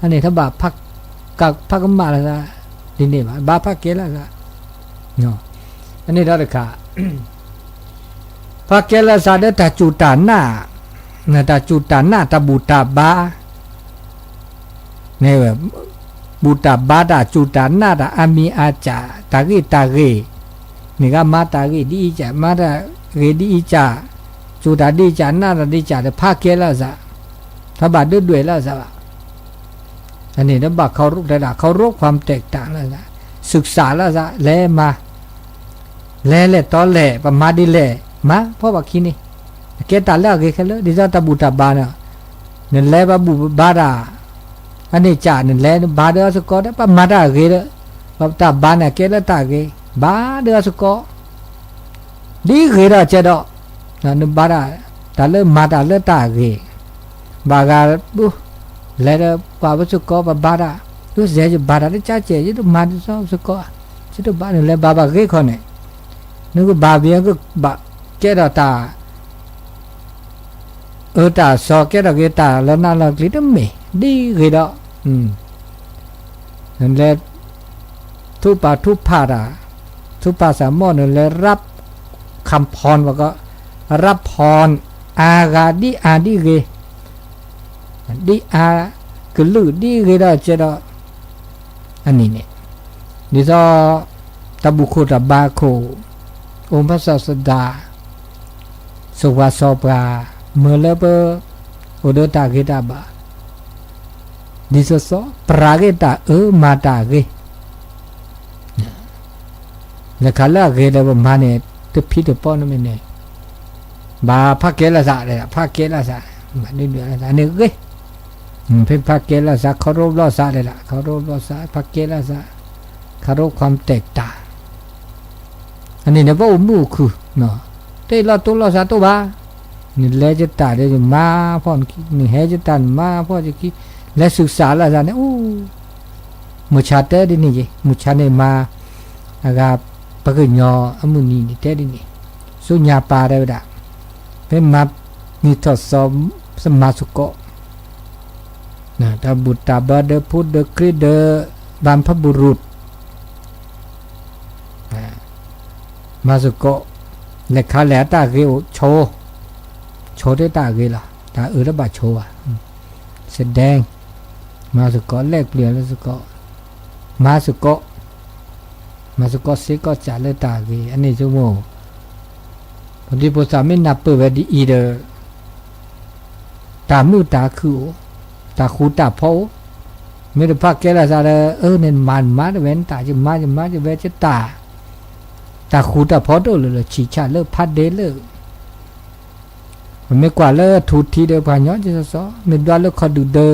အန့ၣ်တဘၣ်ဖးကမၣ်လိာ်သး ဒ်န့ၣ်ဘၣ်, ဘၣ်ဖးကဲလိာ်သး, အန့ၣ်ဒီးတခါ ဖးကဲလိာ်သးဒီးတၢ်စူၢ်တၢ်နာ်, တၢ်စူၢ်တၢ်နာ် တၢ်ဘူၣ်တၢ်ဘါ, ဘူၣ်တၢ်ဘါ တၢ်စူၢ်တၢ်နာ် တၢ်အါမံၤအါစၢ် တၢ်ဂ့ၢ်တၢ်ဂ့ၢ်, မ့ၢ်ဂ့ၤမၤတၢ်ဂ့ၢ်ဒ်အံၤစၢ် မၤတၢ်ဂ့ၢ်ဒ်အံၤစၢ်, စူၢ်တၢ်ဒ်အံၤစၢ် နာ်တၢ်ဒ်အံၤစၢ် ဒီးဖးကဲလိာ်သး, တဘၣ်ဒုၣ်ဒွဲၣ်လိာ်သးဘၣ်. အန့ၣ်တဘၣ် เคารพတဲဒၣ် เคารพความแตกต่างလိာ်သး, စူၢ်ကစၢ်လိာ်သး လဲၤမၤ လဲၤလဲၣ်တီလဲၣ် ပမၤဒ်လဲၣ် မၤဖီၣ်ဘၣ်ခံန့ၣ်, အကဲတၢ်လၢအဂ့ၤခဲလၢာ် ဒ်သိးတၢ်ဘူၣ်တၢ်ဘါန့ၣ်, နလဲၤပှၤဘူၣ်ဘါတၢ်, အန့ၣ်စၢ် နလဲၤနဘါဒီးအစ့ၢ်ကီး ပမၤတၢ်အဂ့ၤဒီး, ပတၢ်ဘါန့ၣ် အကဲလၢတၢ်ဂ့ၤ, ဘါဒီးအစ့ၢ်ကီး ဒ်ဂ့ၤဒီးကဲဒီး, နဘါတၢ်, တၢ်လၢမၤတၢ်လၢတၢ်ဂ့ၤ, ဘၣ်ဂၤ, လဲၤဒီးပှၤပစ့ၢ်ကီး ပဘါတၢ်, ယစဲးယဘါတၢ်တကးကဲး ယတမၤဒ်သိးစ့ၢ်ကီး, ယတဘါ နလဲၤဘါဘၣ်ဂ့ၤခီန့ၣ်, နကဘၣ်ဘၣ်ကဘၣ်ကဲထီၣ်တၢ် အၢတၢ်စီၤ ကဲထီၣ်က့ၤတၢ်လၢနးလီၤကျံၤတမ့ၢ်, ဒ်ဂ့ၤဒီး, နလဲၤ ထူးပာ်ထူးဖးတၢ်, ထူးပာ်စၢ်မီၢ် နလဲၤ รับคำพร ဘၣ်ကီး รับพร အါဂၤဒ်အါဒ်ဂ့ၤ, ဒ်အါကလုာ်ဒ်ဂ့ၤဒီးကဲဒီး, အန့ၣ်န့ၣ်, ဒ်သိး တၢ်ဘူၣ်ခိၣ်တၢ်ဘါခိၣ်, အိၣ်ဖှိၣ်စီၤစဒါ စိၤပှၤစီၤပှၤ, မၢလၢပ အိၣ်ဒီးတၢ်ဂ့ၤတၢ်ဘၣ်, ဒ်သိးသိး ပရၤဂ့ၤတၢ်အၢမၤတၢ်ဂ့ၤ, လဲၤခးလၢအဂ့ၤလၢပမၤန့ၣ် တဖံးတပီၢ်န့ၣ်မ့ၢ်န့ၣ်, ဘၣ်ဖးကဲလိာ်သး, ဖးကဲလိာ်သး, ဘၣ်ဒုၣ်ဒွဲၣ်လိာ်သးန့ၣ်ဂ့ၤ, ဖဲဖးကဲလိာ်သး เคารพလိာ်သးဒၣ်, เคารพလိာ်သး ဖးကဲလိာ်သး, เคารพความแตกต่าง အန့ၣ်န့ၣ် ပအိၣ်မုာ်အိၣ်ခုၣ်, တ့ၢ်လီၤတိၢ်လီၤသးတိၢ်ဘၣ်, နလဲၤယတၢ်ဒီးယမၤဖီၣ်နခံ, နဟဲယတၢ်နမၤဖီၣ်ယခံ, လဲၤစူၢ်ကစၢ်လိာ်သးန့ၣ်, အိၣ်, မုၢ်ဆါတဲဒ်န့ၣ်ယ့ၢ်, မုၢ်ဆါန့ၣ်မၤ, အဂၤ, ပှၤကညီအမုၢ်နံၤန့ၣ်တဲဒ်န့ၣ်, ဆူညါပၢ်တဲဝဲဒၣ်, ဖဲမၤနံၤထီၣ်သီ, သမါသကိး တၢ်ဘူၣ်တၢ်ဘါဒီးဖိဒီးခရံာ်ဒီး ဘၣ်ဖးဘူၣ်ရူၣ်, မၤသကိး, လဲၤခးလဲၣ်အတၢ်ဂ့ၤအိၣ်ဆိ, ဆိတ့ၢ်တၢ်ဂ့ၤလီၤ, တၢ်အၢတဘၣ်ဆိဘၣ်, စဒဲ, မၤသကိး လဲၤပျံၤလၢသကိး, မၤသကိး, မၤသကိးစ့ၢ်ကီးစးလၢတၢ်ဂ့ၤ အန့ၣ်ဆိကမိၣ်, ပဒံဖိသၣ်မ့ၢ်နၢ်ပၢၢ်ဝဲဒ်အံၤဒီး တၢ်မုာ်တၢ်ခုၣ်အိၣ်, တၢ်ဃူတၢ်ဖိးအိၣ်, မ့ၢ်တဖးကဲလိာ်သးဒီး အၢ နမၤနမၤတဝဲနတၢ် ယမၤယမၤယဝဲယတၢ်, တၢ်ဃူတၢ်ဖိးတအိၣ်လၢၤလၢၤ ဆံးဆၣ်လၢဖးဒ့လၢ မ့ၢ်ကွၢ်လၢထူထံဒီးပှၤညီကစီစီ မ့ၢ်ဒွးလၢခီဒုၣ်ဒၢ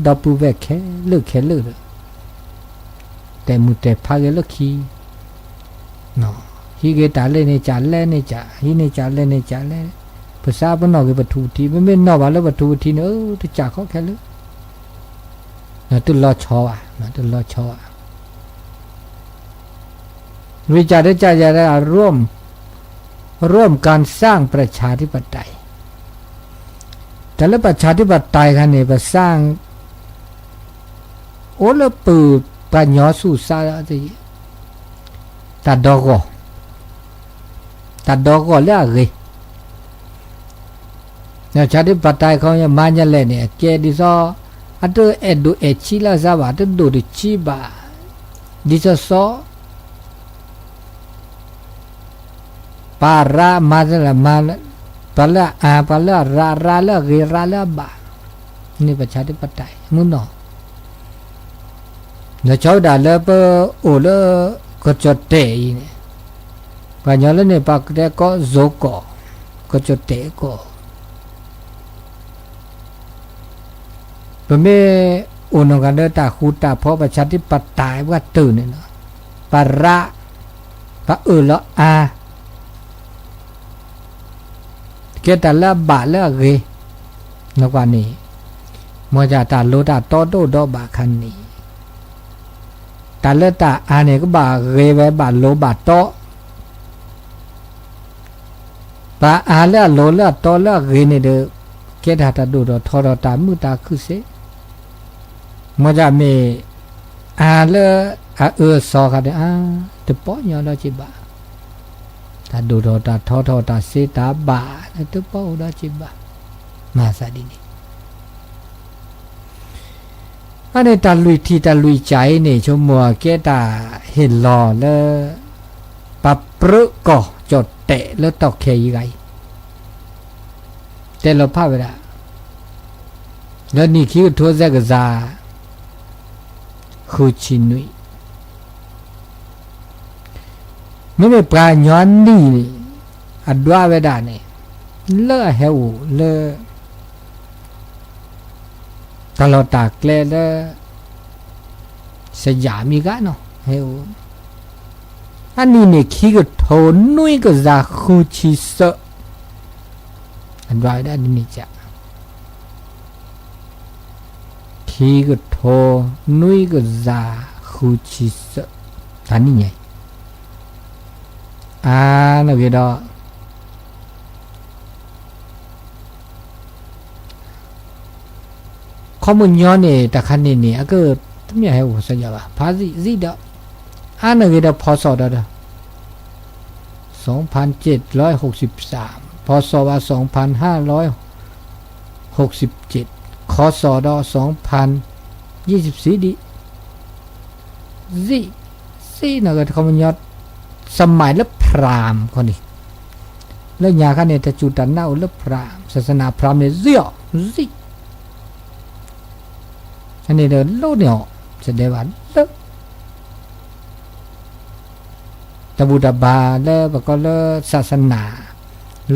ဒီပုၢ်ဝဲၢ်ခဲလၢာ်ခဲလၢာ်ဒီး တဲာ်မုၢ်တဲာ်ဖးဂဲၤလၢခံ, ဟံးဂ့ၤတၢ်လဲၣ်န့ၣ် ကးလဲၣ်န့ၣ်ကး, ဟံးန့ၢ်ကးလဲၣ်န့ၣ်ကးလဲၣ်, ပစးပနီၣ်ဂ့ၤပထူပထံ, မ့မ့ၢ်နီၣ်ဘၣ်လၢပထူပထံန့ၣ် အၢ တကးခီခဲလၢာ်, တလီၤဆီဘၣ်, တလီၤဆီဘၣ်. ဝံၤကးဒ်ကးယၤဒ် ร่วม ร่วมกันสร้างประชาธิปไตย တၢ်လၢ ประชาธิปไตย ခါန့ၣ် ပစၢ် အိၣ်လၢပပှၤညီဆူၣ်စၢ် တၢ်ဒီဂီၢ်, တၢ်ဒီဂီၢ်လၢအဂ့ၤ, ประชาธิปไตย ခီမးညါလဲၣ်န့ၣ် အကဲဒ်သိး အတအဲၣ်ဒိးအဲၣ်ဆံးလၢအစၢ်ဘၣ်, တဒိၣ်တဆံးဘၣ်, ဒ်သိးသိး ပှၤရးမၤသလၢမၤ, ပှၤလၢအအါ ပှၤလၢအရး, ရးလၢအဂ့ၤ ရးလၢအဘၣ်, န့ၣ် ประชาธิปไตย မုၢ်နီၢ်, ဒီးဆီဝဲဒၣ်လၢပအိၣ်လၢကီၢ်ကၠီၣ်တဲၣ်အံၤန့ၣ်, ပှၤကညီလၢန့ၣ် ပှၤကတဲကီၢ် ဇိုကီၢ်, ကီၢ်ကၠီၣ်တဲၣ်ကီၢ် ပမ့ၢ်အိၣ်နီၢ်ဂၤလၢတၢ်ဃူတၢ်ဖိး ประชาธิปไตย ပှၤတၢၢ်န့ၣ်လီၤ, ပှၤရး, ပှၤအၢၣ်လီၤအါ, ကဲတၢ်လၢအဘၣ်လၢအဂ့ၤ, နကွၢ်န့ၣ်, မ်တၢ်လိၤတၢ်တီတအိၣ်ဒီးဘၣ်ခါန့ၣ်, တၢ်လၢတၢ်အါန့ၣ် ကဘၣ်ဂ့ၤဝဲ ဘၣ်လိၤဘၣ်တီ ပှၤအါလၢအလိၤလၢအတီလၢအဂ့ၤန့ၣ်ဒီး ကဲတၢ်တၢ်ဒိၣ်ထီၣ်ထီထီၣ်တၢ်မုာ်တၢ်ခုၣ်စ့ၢ်, မ်တၢ်မ့ၢ်အါလၢအအၢအစီခါဒီး အါ တပီၢ်ညီဒီးက့ၤဘၣ်, တၢ်ဒိၣ်ထီၣ်တၢ်ထီထီၣ်တၢ်စ့တၢ်ဘၣ် တပီၢ်အိၣ်ဒီးက့ၤဘၣ်, မၤသးဒ်န့ၣ် အန့ၣ်တၢ်လွံၢ်ထံၣ်တၢ်လွံၢ်ကၠးအံၤန့ၣ် ဆိကမိၣ်ကဲတၢ်ဟ့ၣ်လီၤလၢ ပှၤပြၢကီၢ်ကၠီၣ်တဲာ်လၢတီၢ်ခဲအံၤဂၤအံၤ, တဲလီၤဖးဝဲဒၣ် လၢနံၣ်ခံကထိသဲကစၢ် ဃုဆံနွံ, မ့မ့ၢ်ပှၤညီနံၣ်န့ၣ် အဒွးဝဲဒၣ်န့ၣ် လၢအဟဲအိၣ်လၢ တၢ်လီၢ်တၢ်ကျဲလၢ စယၣ်မံၤဂၤနီၤ ဟဲအိၣ်, အနံၣ်န့ၣ် ခံကထိနွံကစၢ်ဃုဆံသၢ, အဒွးဝဲဒၣ်ဒ်န့ၣ်က ခံကထိနွံကစၢ်ဃုဆံသၢ, တၢ်နံၣ်ညါအံၤ, အါ နဂ့ၤဒီး ခီမညီန့ၣ် တၢ်ခါန့ၣ်န့ၣ် အကတမ့ၢ်ဟဲအိၣ်စ့ၢ်ကီးဘၣ် ဖးစံးစံးဒီး အါ နဂ့ၤဒီး ဖီစီၣ်ဒီး สองพันเจ็ดร้อยหกสิบสาม ဖီစီၣ်ဘၣ် สองพันห้าร้อยหกสิบเจ็ด ခီစီၣ်ဒီး สองพันยี่สิบสี่ ဒံး စံး စံး နဂ့ၤ ခီမညီ สมัย လၢ พราหมณ์ ခီန့ၣ် လၢညါခါန့ၣ် တၢ်စူၢ်တၢ်နာ်အိၣ်လၢ พราหมณ์ ศาสนาพราหมณ์ န့ၣ် စံးအီၤ စံး အန့ၣ်ဒီးလိၣ်န့ၢ်အီၤ စဒဲးဘၣ်လၢ တဘူၣ်တဘါလၢပကိးလၢ ศาสนา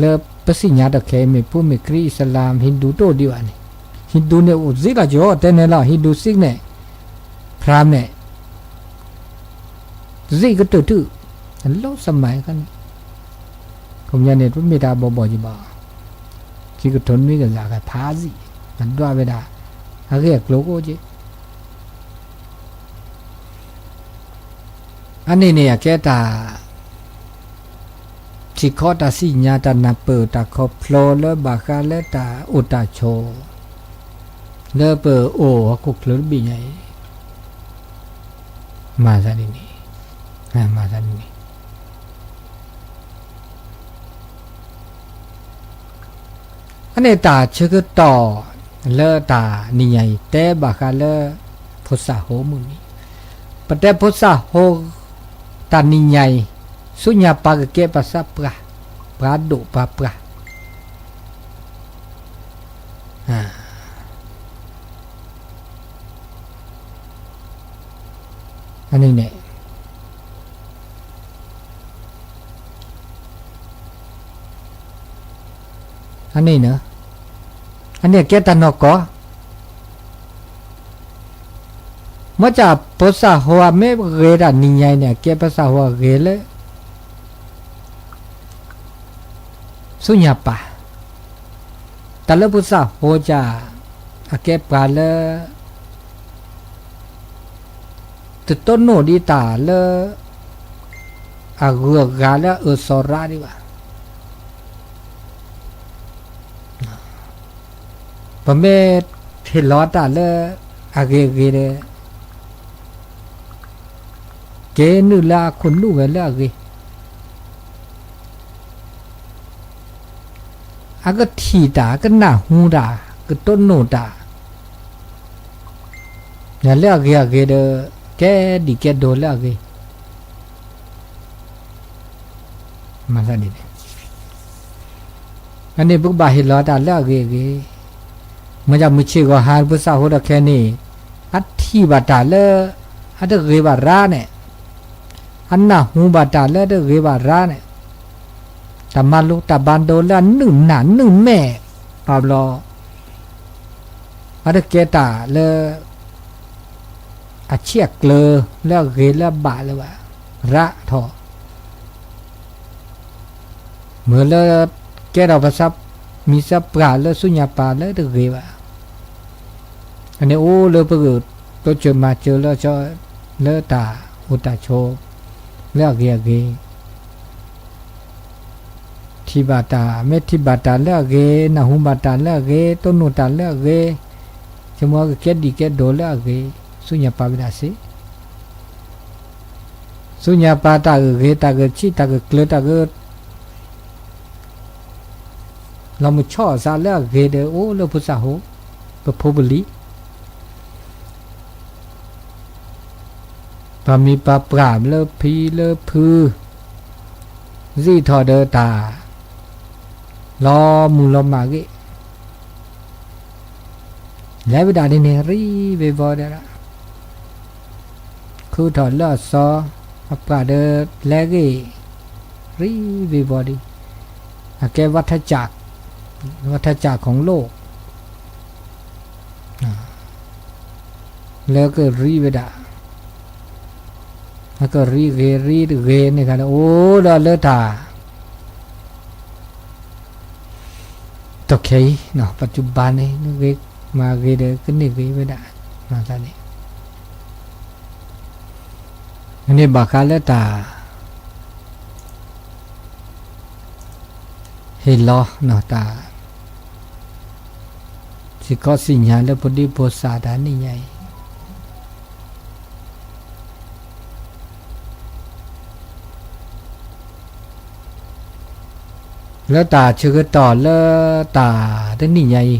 လၢပသ့ၣ်ညါတၢ်ခဲအံၤ မ့ၢ်ပူၤမ့ၢ်ခရံာ် အံၣ်စလၢမ် ဟံၣ်ဒူတအိၣ်ဒံးဘၣ်န့ၣ်, ဟံၣ်ဒူန့ၣ်အိၣ်စ့ၢ်ကီး တဲန့ၣ်လီၤ ဟံၣ်ဒူ စံး န့ၣ် พราหมณ์ န့ၣ် စ့ၢ်ကတၢၢ်တုၤ အလိၣ် สมัย ခါန့ၣ်, ခီပညီန့ၣ် တမ့ၢ်တၢ်ဘီၣ်ဘီၣ်က့ၤဘၣ်, ခံကထိနွံကစၢ်ကဖးစံး အဒွးဝဲဒၣ် အဂ့ၢ်အကျိၤအိၣ်က့ၤ အန့ၣ်န့ၣ် အကဲတၢ် ထံကီၢ်တၢ်သ့ၣ်ညါတၢ်နၢ်ပၢၢ်တၢ်ခီဖျိလၢဘၣ်ဃးလၢတၢ်အိၣ်တၢ်ဆိး လၢပအိၣ်ဟီၣ်ခိၣ်ချၢတဘ့ၣ်ညါအံၤ မၤသးဒ်န့ၣ်, မၤသးဒ်န့ၣ် အန့ၣ်တၢ်ဆၢကတီၢ်လၢတၢ်နံၤညါအံၤ တဲဘၣ်ဃးလၢ ဖိသၣ်ဟိမုၢ်နံၤ, ပတဲဖိသၣ်ဟိ တၢ်နံၤညါအံၤ ဆူညါပှၤကကဲပှၤသးပှၢ်, ပှၤဒိၣ်ပှၤပှၢ် အန့ၣ်န့ၣ် အန့ၣ်န့ၣ် အန့ၣ်အကဲတၢ်နီၢ်ကီၢ်, မ့ၢ်ကဖိသၣ်ဟိအမ့ၢ်ဂ့ၤတၢ်နံၤညါအံၤန့ၣ် အကဲဖိသၣ်ဟိအဂ့ၤလၢ ဆူညါပၤ, တၢ်လၢဖိသၣ်ဟိက အကဲပှၤလၢ တတိၢ်နီၣ်ဒံးတၢ်လၢ အဂုၤအဂၤလၢအအၢၣ်သီရါဒံးဘၣ်. ပမ့ၢ်ဟ့ၣ်လီၤတၢ်လၢအဂ့ၤအဂ့ၤဒီး က့ၤနုာ်လၢအခိၣ်နူာ်ဝဲလၢအဂ့ၤ, အကထံၣ်တၢ် ကနၢ်ဟူတၢ် ကတိၢ်နီၣ်တၢ် လၢအဂ့ၤအဂ့ၤဒီး ကဲဒံၣ်ကဲဒိးလၢအဂ့ၤ မၤသးဒ်န့ၣ်, အန့ၣ်ပကဘၣ်ဟ့ၣ်လီၤတၢ်လၢအဂ့ၤအဂ့ၤ, မ့ၢ်ဒ်မုၢ်ဆ့ၣ်ဂီၤဟါဖိသၣ်ဟိဒီးခဲန့ၣ် အထံၣ်ဘၣ်တၢ်လၢ အတဂ့ၤဘၣ်ရါန့ၣ်, အနၢ်ဟူဘၣ်တၢ်လၢတဂ့ၤဘၣ်ရါန့ၣ်, တၢ်မၤလိတၢ်ဘၣ်ဒိလၢအနုာ်နၢ်နုာ်မဲာ်အဘျီ အတကဲတၢ်လၢ အဆံးအကျၢၤလၢအဂ့ၤလၢအဘၣ်လၢၤဘၣ်, ရးထီၣ်, မ့ၢ်လၢ ကဲထီၣ်ပသးမံၤသးပှၢ်လၢဆူညါပၤလၢတဂ့ၤဘၣ်, အန့ၣ်အိၣ်လၢပကတိစၢၤမၤစၢၤလၢ လၢတၢ်အိၣ်တၢ်ဆိး လၢအဂ့ၤအဂ့ၤ ထံၣ်ဘၣ်တၢ် မ့ၢ်ထံၣ်ဘၣ်တၢ်လၢအဂ့ၤ, နၢ်ဟူဘၣ်တၢ်လၢအဂ့ၤ, တိၢ်နီၣ်တၢ်လၢအဂ့ၤ, ဆိကမိၣ်ကကဲဒံၣ်ကဲဒိးလၢအဂ့ၤ, ဆူညါပၤဝဲဒၣ်စ့ၢ်, ဆူညါပၤတၢ်ဂ့ၢ်ဂ့ၤ တၢ်ဂ့ၢ်ဆံး တၢ်ဂ့ၢ်ကျၢၤ တၢ်ဂ့ၢ် လီၤမုၢ်ဆီၣ်အသးလၢအဂ့ၤဒီး အိၣ်လၢဖိသၣ်ဟိ, ပဖိပလံၤ ပှၤမံၤပှၤပှၢ်လၢဖံလၢဖု စံးထီၣ်ဒီးတၢ် လီၤမုၢ်လီၤမၢ်ဂ့ၤ, လဲၤဝဲဒၣ်ဒ်န့ၣ် ရံဝ့ၤဝီၤဒီး ခူထီၣ်လၢအသီ အပှၤဒီးလဲၤဂ့ၤ ရံဝ့ၤဝီၤဒံး, အကဲ วัฏจักร วัฏจักรของโลก လၢကရံဝဲဒၣ်, အကရံဂ့ၤရံတဂ့ၤန့ၣ်ဂၤဒီး အိၣ်ဒီးလၢတၢ် တခဲအံၤ ปัจจุบันန့ၣ် ဂ့ၤမၤဂ့ၤဒီးကန့ၢ်ဂ့ၤဝဲဒၣ်, မၤသးန့ၣ် မ့ၢ်န့ၣ်ဘၣ်ဃးလၢတၢ် ဟ့ၣ်လီၤတၢ် စ့ၢ်ကီးသ့ၣ်ညါလၢဖိဒံဖိသၣ်တၢ်နံၣ်ညါအံၤ လၢတၢ်ဆၢကတီၢ်လၢတၢ်တနံၣ်ညါအံၤ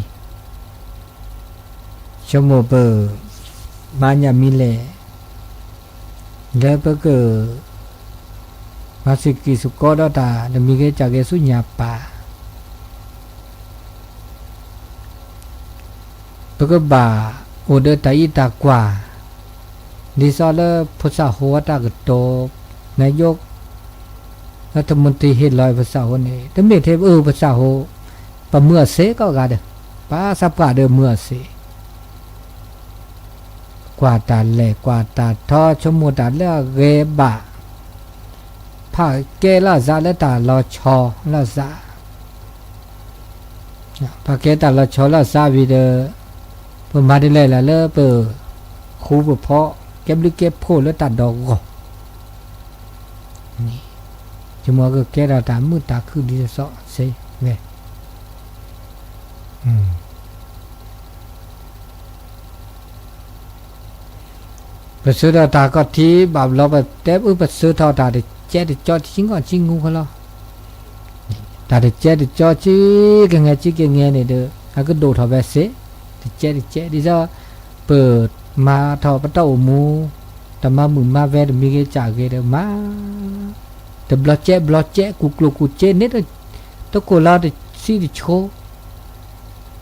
ဆိကမိၣ်ပမၤညၣ်မံၤလဲၣ် လၢပက မၤသကိးသကိးဒီးတၢ်တမံၤဂ့ၤကၢ်ဂ့ၤဆူညါပၤ ပကဘၣ်အိၣ်ဒီးတၢ်အံးတၢ်ကွၢ် ဒ်သိးလၢဖိသၣ်ဟိအတၢ်ကတိၤ နာယိး လၢတမူတံဟ့ၣ်လီၤအံၤဖိသၣ်ဟိန့ၣ် တမ့ၢ်ထဲအၢဖိသၣ်ဟိ ပမုာ်အီၤစ့ၢ်ကီးဂၤဒီး ပသးပှၢ်ဒီးမုာ်အီၤစ့ၢ် ကွၢ်တၢ်လဲၢ်ကွၢ်တၢ်ထီ ဆိကမိၣ်တၢ်လၢအဂ့ၤဘၣ် ဖးကဲလီၤသးလၢတၢ်လီၤဆီလီၤသး ဖးကဲတၢ်လီၤဆီလီၤသးဝံၤဒီး ပမၤဒ်လဲၣ်လၢပဃူပဖိး ကဲဘျုးကဲဖှိၣ်လၢတၢ်ဒီးဂီၢ် ဆိကမိၣ်ကကဲထီၣ်တၢ်မုာ်တၢ်ခုၣ်ဒ်သိးစ့ၢ်ဝဲ ပသုးထီၣ်တၢ်ခီၣ်ထံးဘၣ်ဘျီ ပတဲအၢ ပသုးထီၣ်တၢ်တကဲတကၠီဆံငီၣ်ဆံငူဃီလီၤ. တၢ်တကဲတကၠီဆံကငဲဆံကငဲန့ၣ်ဒီး အကဒိၣ်ထီၣ်ဝဲစ့ၢ် တကဲတကဲ ဒ်သိး ပမၤထီၣ်ပတၢ်အိၣ်မူ တၢ်မၤမုာ်မၤဝဲတမံၤဂ့ၤကၢ်ဂ့ၤဒီးမၤ တဘျီကဲဘျီကဲ ကူၣ်ကျိၤကူၣ်စ့န့ၣ် တကိၢ်လီၤတဆံတဆိ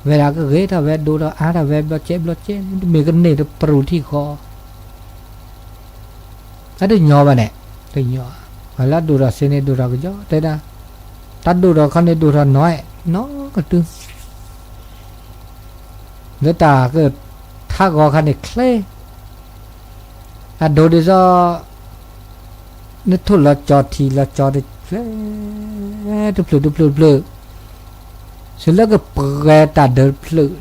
ဝဲဒၣ်ကဂ့ၤထီၣ်ဝဲ ဒိၣ်ထီၣ်အါထီၣ်ဝဲ ဘျီကဲဘျီကဲ တမ့ၢ်ကန့ၢ်တပရူၢ်ထံၣ်ဃီ တၢ်တညီဘၣ်န့ၣ် တညီ ပှၤလၢအဒိၣ်ထီၣ်စ့န့ၣ် ဒိၣ်ထီၣ်ကယီ တဲဒၣ် တၢ်ဒိၣ်ထီၣ်ခီန့ၣ် ဒိၣ်ထီၣ်နီၢ်အဲၣ် နီၢ်ကတုၤ လၢတၢ်ကထါဂီၤခါန့ၣ်ချ့, အဒိဒ်သိး နထိၣ်လီၤကၠီထံလီၤကၠီတဖျၢၣ်, တဖျၢၣ်တဖျၢၣ်တဖျၢၣ်, စလၢကပှဲၤတၢ်ဒၢးတဖျၢၣ်,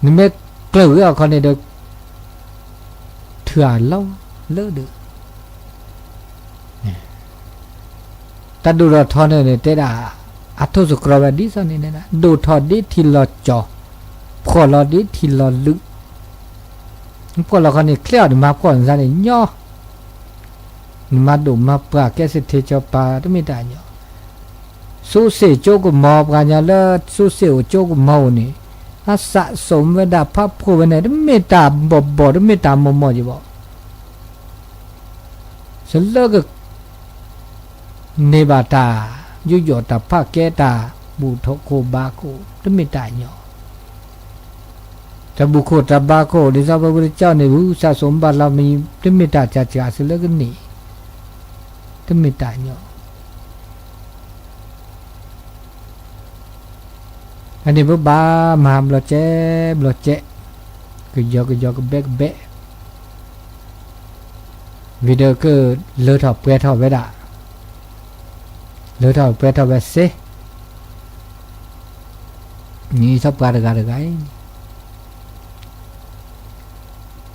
နမ့ၢ်ကျၢၢ်ဝဲအီၤခီန့ၣ်ဒီး ထုးအလီၢ်လၢဒၢး တၢ်ဒိၣ်ထီၣ်ထီန့ၣ်န့ၣ် တဲဒၣ် အထိၣ်သတြီၤဝဲဒ်သိးန့ၣ်န့ၣ် ဒိၣ်ထီၣ်ဒ်ထံလီၤကၠီ, ဖှီၣ်လီၤဒ်ထံလီၤလုး, ဖှီၣ်လီၤခီန့ၣ် ချ့အီၤန့ၣ် မၤဖှီၣ်နသးန့ၣ်ညီ, နမၤဒိၣ်မၤပှၢ်ကဲစ့ထ့ကၠီပၤ တမ့ၢ်တၢ်ညီ, စူးစ့ၣ်ကၠိကမီၤ ပှၤကညီလၢစူးစ့ၣ်အိၣ်ကၠိကမီၤအိၣ်န့ၣ် အစးစိးဝဲဒၣ်ဖးဖှိၣ်ဝဲန့ၣ် တမ့ၢ်တၢ်ဘီၣ်ဘီၣ် တမ့ၢ်တၢ်မီၢ်မီၢ်က့ၤဘၣ် စလၢက န့ၢ်ဘၣ်တၢ်ယူးယီၣ်တၢ်ဖးကဲတၢ်ဘူၣ်ထီၣ်ခိၣ်ဘါခိၣ် တမ့ၢ်တၢ်ညီ, တၢ်ဘူၣ်ခိၣ်တၢ်ဘါခိၣ် ဒ်သိးပဝဲတကၠီန့ၣ် ဝံစးစိးမ့ၢ်ဘၣ်လီၤမံၤ တမ့ၢ်တၢ်စှၤစှၤ စလၢကန့ၢ် တမ့ၢ်တၢ်ညီ အန့ၣ်ပဘၣ်မၤဘျီကဲ ဘျီကဲ, ကယီကယီကဘဲကဘဲ, ဝံၤဒီးကလၢထီၣ်ပှဲၤထီၣ်ဝဲဒၣ်, လၢထီၣ်ပှဲၤထီၣ်ဝဲစ့, နံၤထီၣ်ပှၤတဂၤတဂၤအံၤန့ၣ်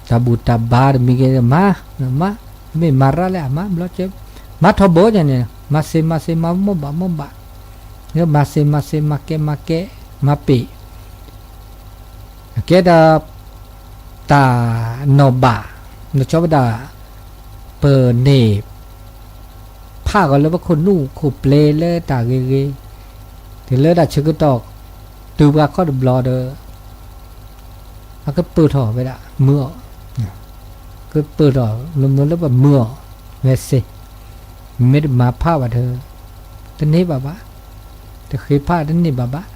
တၢ်ဘူၣ်တၢ်ဘါတမံၤက့ၤမၤ, မၤ, မ့ၢ်မၤရၣ်လၢအမၤဘျီကဲ, မၤထီဘိညါန့ၣ် မၤစ့မၤစ့ မၤမိၢ်ဘၣ်မိၢ်ဘၣ်, မၤစ့မၤစ့ မၤကဲမၤကဲ, မၤပ့ၤ, ကဲဒီး တၢ်နီၢ်ဘၣ်, နဆိဝဲဒၣ် ပန့ၢ် ဖးဂီၤလၢပခိၣ်နူာ်ခိၣ်ပျ့ၤလၢတၢ်ဂ့ၤဂ့ၤ, တုၤလၢတၢ်ဆၢကတီၢ် တုၤပှၤခီၣ်တဘျီဒီး အကပၢၢ်ထီၣ်ဝဲဒၣ်မုာ်အီၤ, ကပၢၢ်ထီၣ်လၢမုာ်လၢပမုာ်အီၤ, ဝဲစ့, မ့ၢ်တမၤဖးဘၣ်ဒီး တန့ၢ်ဘၣ်ဘၣ်, တဃ့ဖးတန့ၢ်ဘၣ်ဘၣ်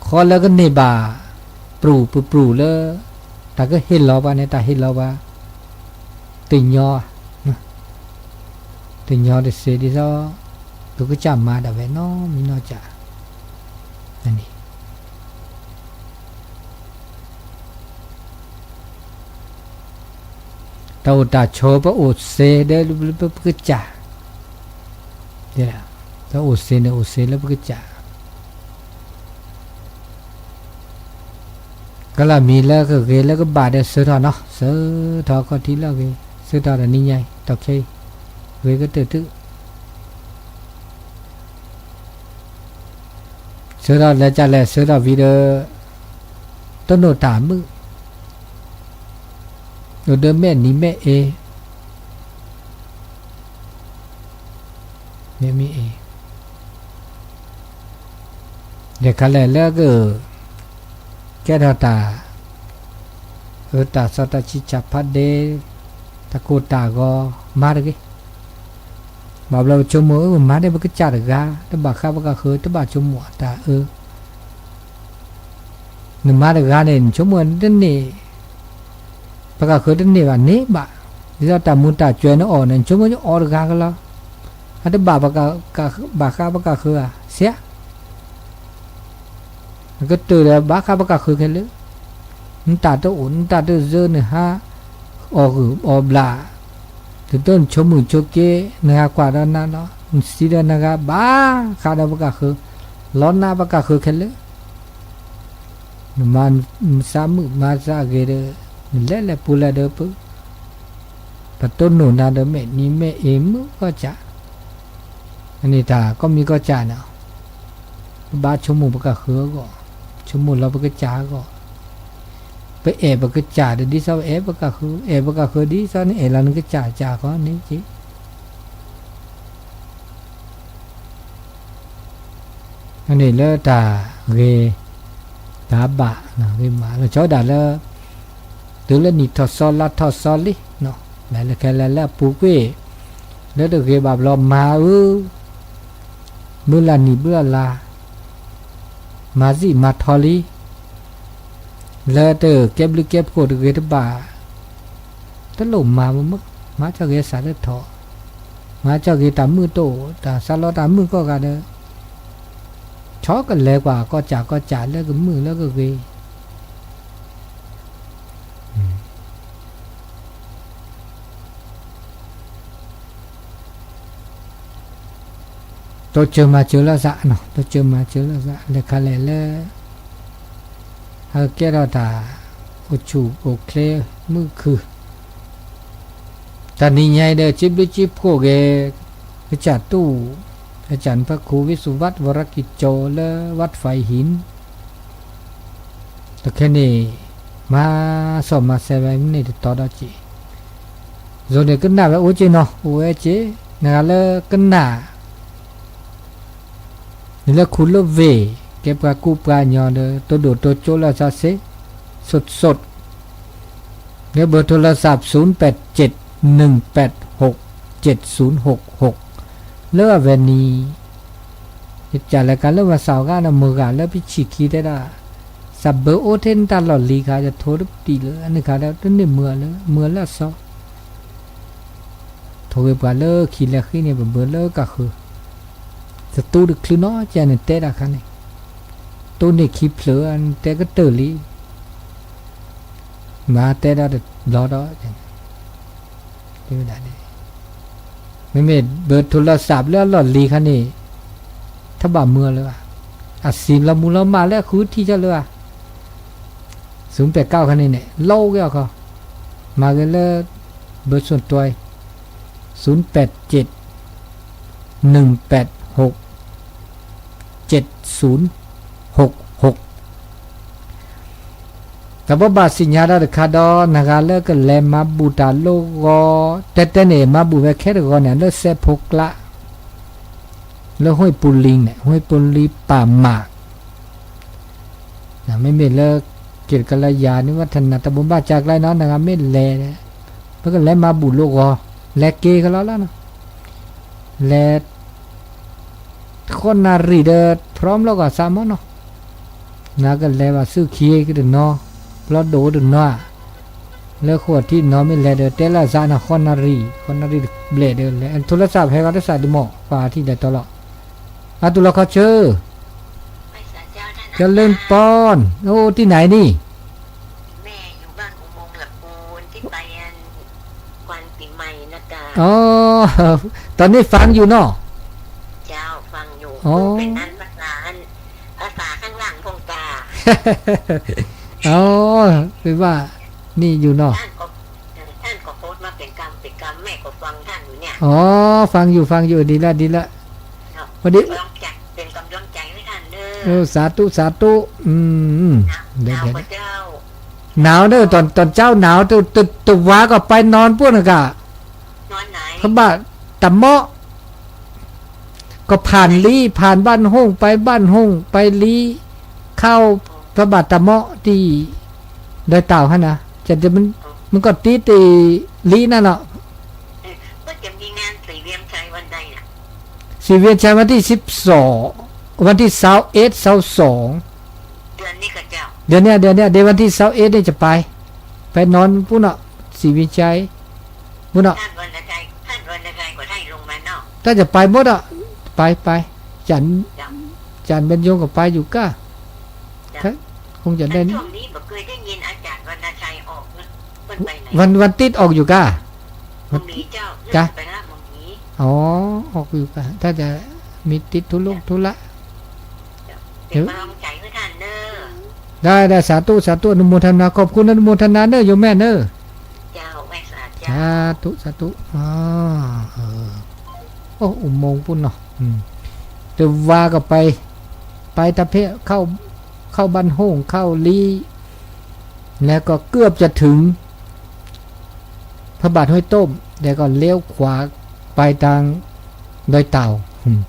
ခီလၢကန့ၢ်ဘၣ် ပြူၢ်ပပြူၢ်လၢ တၢ်ကဟ့ၣ်လီၤပှၤန့ၣ် တၢ်ဟ့ၣ်လီၤပှၤ တညီ, တညီတစ့ဒ်သိး ပကစၢ်မၤဒၣ်ဝဲနီတမံၤနီတမံၤ, တၢ်အိၣ်တၢ်ဆိးပအိၣ်စ့ဒီးလၢပကစၢ်, တၢ်အိၣ်စ့န့ၣ်အိၣ်စ့လၢပကစၢ် ကလီၤမံၤလၢကဂ့ၤလၢကဘၣ်ဒီး ဆၢထီၣ်နီၤ, ဆၢထီၣ်ခီၣ်ထံးလၢအဂ့ၤ, ဆၢထီၣ်ဒီးနံၤညါအံၤ တီၢ်ခဲအံၤ, ဂ့ၤကတၢၢ်တု, ဆၢထီၣ်လၢကလဲၣ် ဆၢထီၣ်ဝံၤဒီး တနိၣ်တၢ်မုာ်, အိၣ်ဒီးမဲာ်နံၤမဲာ်အ့ မ့မ့ၢ်အံၤ, ယကလဲၣ်လၢက ကဲထီၣ်တၢ် အတၢ်စီတၢ်ဆံးဆံးဖးဒဲး, တၢ်ကိၢ်တၢ်ဂီၤ မၤတဂ့ၤ, ဘၣ်ဘျီပဆိကမိၣ် မၤဒ်ပကစၢ်တဂၤ တဘၣ်ဃးပကဃၢၤ တဘၣ်ဆိကမိၣ်အတၢ်အၢ နမၤတဂၤန့ၣ် နဆိကမိၣ်တန့ၢ်, ပကဃၢၤတန့ၢ်ဘၣ်န့ၣ်ဘၣ်, ဒ်သိးတၢ်မူၤတၢ်စဲၤနအီၣ်န့ၣ် နဆိကမိၣ်အီၣ်တဂၤကလီၤ, အတဘၣ်ဘၣ်ဃးပကဃၢၤဧါ ဆဲး, နကတၢၢ်ဒီးဘၣ်ဃးပကဃၢၤခဲလၢာ်, နတၢ်တအိၣ် နတၢ်တစၢ နဟး အီၣ်ဂုၢ်အီၣ်ဘျၣ်, တတိၢ်နဆိကမိၣ်ဆိက့ နဂၤကွၢ်ဒီးနၤလီၤ နစံးဒီးနဂၤ ဘၣ်ဃးဒီးပကဃၢၤ, လီၤနးပကဃၢၤခဲလၢာ် နမၤနသးမုာ်မၤသးဂ့ၤဒီး နလဲၤလဲၤပူၤလဲၤဒီးပ, ပတိၢ်နိၣ်နၤဒီးမဲာ်နံၤမဲာ်အ့မုာ်ကီၢ်စဲၣ်, အန့ၣ်တၢ်ကီၢ်မံၤကီၢ်စဲၣ်န့ၣ်, ပဘၣ်ဆိကမိၣ်ပကဃၢၤအဂီၢ်, ဆိကမိၣ်လီၤပကစၢ်အဂီၢ်, ပအဲၣ်ပကစၢ်ဒီးဒ်သိးပအဲၣ်ပကဃၢၤ, အဲၣ်ပကဃၢၤဒ်သိးနအဲၣ်လီၤနကစၢ်စ့ၢ်ကီးန့ၣ်က့ အန့ၣ်လၢတၢ်ဂ့ၤ တၢ်ဘၣ်ဂ့ၤမး လီၤဆီဒၣ်လၢ တုၤလၢနံၣ်ထီၣ်စီလါထီၣ်စီလံ, လဲၤလၢခဲလၢာ်လၢအပူၤကွံာ်, လၢတဂ့ၤဘၣ်ဘျီမၤဧၢ, ဘုလၢနံၣ်ဘုလၢလါ, မၤသံၣ်မၤထီလံ, လၢတကဲဘျုးကဲဖှိၣ်တဂ့ၤတဘၣ် တလိၣ်မၤမ့ၢ်မ့ၢ်, မၤကၠီၣ်က့ၤစးလၢထီၣ်, မၤကၠီၣ်က့ၤတၢ်မုာ်တအိၣ် တၢ်စးလီတၢ်မုာ်ကိးဂၤဒီး, ဆီကလဲၤကွၢ်ကီၢ်စဲၣ်ကီၢ်စဲၣ်လၢကမုာ်လၢကဂ့ၤ တိစၢၤမၤစၢၤလိာ်သး, တိစၢၤမၤစၢၤလိာ်သး လဲၤခါလဲၣ်လၢ ဟဲကဲထီၣ်တၢ် အိၣ်ဆူၣ်အိၣ်ချ့မုာ်ခုၣ်, တနံၤညါအံၤဒီး စ့ဘျုးစ့ဖှိၣ်က့ၤ ကစၢ်တူၢ် ကစၢ်နဖၢခိၣ် ဝံၣ်စူၣ်ဝး ဝရကိကၠိ လၢ ဝးဖၢၣ်ဟံၣ် တခဲန့ၣ် မၤစီၣ်မၤဆဲးဝဲန့ၣ်တတီၤဒီးက့ၤ, ယိၤန့ၣ်ကနၣ်ဝဲအိၣ်က့ၤနီၤ အိၣ်ဝဲက့ၤ, နဂၤလၢကနၣ် နလၢခူလၢဝ့ၢ် ကဲပှၤကူပှၤကညီဒီး တိဒိၣ်တိကၠိလိာ်သးစ့, စိးစိး, လၢ เบอร์โทรศัพท์ ศูนย์แปดเจ็ด หนึ่งแปดหก เจ็ดศูนย์หกหก လၢအဝဲန့ၣ် ယကလဲၤကးလၢပှၤစးအီၤဂၤဒီး မုၢ်ဂၤလၢပဆံၣ်ခံတဲဒၣ်, စးဘၢအိၣ်ထဲနတၢ်လီၢ်လံၤခါ ယထိတပတံၢ်လၢ အန့ၣ်ခါဒီး တန့ၢ်မုာ်လၢ မုာ်လၢအစီ ထိၣ်ဂ့ၤပှၤလၢခံလဲၤဃ့န့ၣ် ပဘၢလၢကဃု, တတူၢ်တချုးနီၤ ကန့ၣ်တဲဒၣ်ခါန့ၣ်, တိၢ်န့ၢ်ခံဖျၢၣ် တဲကတၢၢ်လံ, မၤတဲဒၣ်တဘျီဒီး တဲဝဲဒၣ်, မ့မ့ၢ် เบอร์โทรศัพท์ လၢအလီၢ်လံၤခါန့ၣ် ထဘၣ်မုာ်လၢၤဘၣ်, အစံးလီၤမူလီၤမၢ်လၢအဃုထံၣ်ကၢ်လၢၤဘၣ် သုပ့းကၣ်ခါန့ၣ်န့ၣ် လီၤက့ၤအခီ, မၤဂ့ၤလၢ ဘၢစွၣ်တွဲ, သုပ့းကၠ့း, နုၢ်ပ့းဟူး, ကၠ့းသုၣ်, ဟူးဟူး, တၢ်ဘိးဘၣ်စံးညါဒၣ်တခါဒီး နဂၤလၢကလဲၤမၤဘူၣ်တၢ်လိၣ်ဂီၤ, တဲတဲန့ၣ် မၤဘူၣ်ဝဲခဲတဂီၤန့ၣ် လၢစဲးဖိကျါ လၢ ဟွံၣ်ပူၤလံန့ၣ် ဟွံၣ်ပူၤလံပၢ်မး, မ့မ့ၢ်လၢ က့ၤတကလၢယၤန့ၣ် ဝဲထနၢ်တၢ်ဘိးဘၣ်စံးကျါနီၤ နဂၤမ့ၢ်လဲၤ, ပကလဲၤမၤဘူၣ်လိၣ်ဂီၤ, လဲၤက့ၤကလီလီၤနီၤ, လဲၤ ဃိးနၣ်ရံၣ်ဒီး พร้อมလီၤကီၢ်စးမ့ၢ်နီၤ, နကလဲၤဘၣ်ဆူၣ်ခံကတနီၤ, ပျီဒိၣ်တနီၤဧါ, လၢဃိးထံၣ်နီၤမ့ၢ်လဲၤဒီး တဲလၢစးနီၤ ဃိးနၣ်ရံၣ်, ဃိးနၣ်ရံၣ်တဘျဲၣ်ဒီးလဲၤ, ထိလၢစးဖဲဂၤတစးဒံးမ့ၢ် ပှၤထံၣ်လဲၤတီလီၤ, အတူၢ်လီၤခီဆၢ, เจริญปอน โอ้ ที่ไหนนี่ แม่อยู่บ้านอุโมงค์ละปูนที่ไปอันวันปีใหม่นะคะ อ๋อ ตอนนี้ฟังอยู่เนาะ เจ้าฟังอยู่ อ๋อ เป็นอันภาษาอัน ภาษาข้างหลังพงกา อ๋อ เป็นว่า นี่อยู่เนาะ ท่านก็ ท่านก็โพสต์มาเป็นกำเป็นกำ แม่ก็ฟังท่านอยู่เนี่ย อ๋อ ฟังอยู่ ฟังอยู่ ดีละ ดีละ ครับ พอดี เป็นกำลังใจ เป็นกำลังใจให้ท่านเด้อ เออ สาธุ สาธุ อืม ครับ เดี๋ยว เดี๋ยว หนาวปะเจ้า หนาวเด้อ ตอน ตอนเช้าหนาว ตะ ตะ ตะวาก็ไปนอนปู้นน่ะกะ นอนไหน พระบาทตะเมาะ ก็ผ่านลี้ ผ่านบ้านห้ง ไปบ้านห้ง ไปลี้ เข้าพระบาทตะเมาะที่ดอยเต่าหั้นนะ จะ จะมัน มันก็ติดไอ้ลี้นั่นเนาะ เออ ก็จะมีงานศรีเวียงชัยวันใดน่ะ ศรีเวียงชัยวันที่สิบสอง วันที่ซาวเอ็ด ซาวสอง เดือนนี้ก็เจ้า เดือนเนี้ย เดือนเนี้ย เดี๋ยววันที่ซาวเอ็ดเนี่ยจะไป ไปนอนปู้นเนาะ ศรีเวียงชัย ปู้นเนาะ ท่านรณชัย ท่านรณชัยก็ได้ลงมาเนาะ ถ้าจะไปหมดอ่ะ ไป ไป จัน เจ้า จันบรรยงก็ไปอยู่ก้า เจ้า คงจะได้ แต่ช่วงนี้บ่เคยได้ยินอาจารย์รณชัยออกนะ เพิ่นไปไหน วัน วันติดออกอยู่ก้า บ่มีเจ้า จ้ะ น่าจะไปราชบุรี อ๋อ ออกอยู่ก้า ถ้าจะมีติดธุระ เจ้า ธุระ เจ้า เป็นกำลังใจให้ท่านเด้อ ได้ ได้ สาธุ สาธุ อนุโมทนา ขอบคุณ อนุโมทนาเนอะ โยมแม่เนอะ เจ้า ไหว้สา เจ้า สาธุ สาธุ อ๋อ เออ โอ้ อุโมงค์ปู้นเนาะ อืม แต่ว่าก็ไป ไปตะเพะ เข้า เข้าบ้านโฮ่ง เข้าลี้ แล้วก็เกือบจะถึง พระบาทห้วยต้ม แล้วก็เลี้ยวขวาไปทางดอยเต่า อืม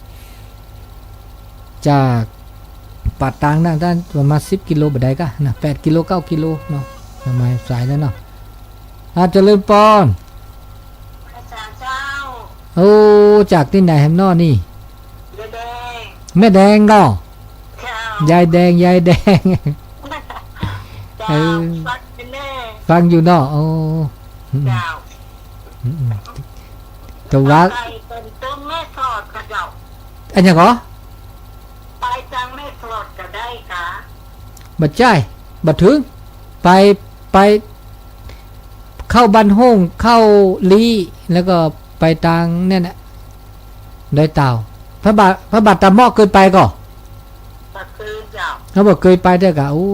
จากป่าตางนะ ด้านประมาณสิบกิโลบ่ได้กะนะ แปดกิโล เก้ากิโลเนาะ ประมาณสายแล้วเนาะ อาจารย์เจริญปอน อาจารย์เจ้า โอ้ จากที่ไหนแฮมเนาะนี่ แม่แดง แม่แดงเนาะ เจ้า ยายแดง ยายแดง เจ้า เออ ฟังอยู่แน่ ฟังอยู่เนาะ โอ้ อืม เจ้า อืม อืม แต่ว่า ไปเป็นต้นแม่สอดกะเจ้า อันยังก่อ ไปทางแม่ ကဒါက့ၤ ဘၣ်ကၠဲၣ် ဘၣ်ထုး ไป ไป เข้าบ้านโฮ่ง เข้าลี้ แล้วก็ไปตาง เนี่ยนะ ดอยเต่า พระบาท พระบาทตาหมอกเคยไปก่อ แล้วบอกเคยไปแต่กะ โอ้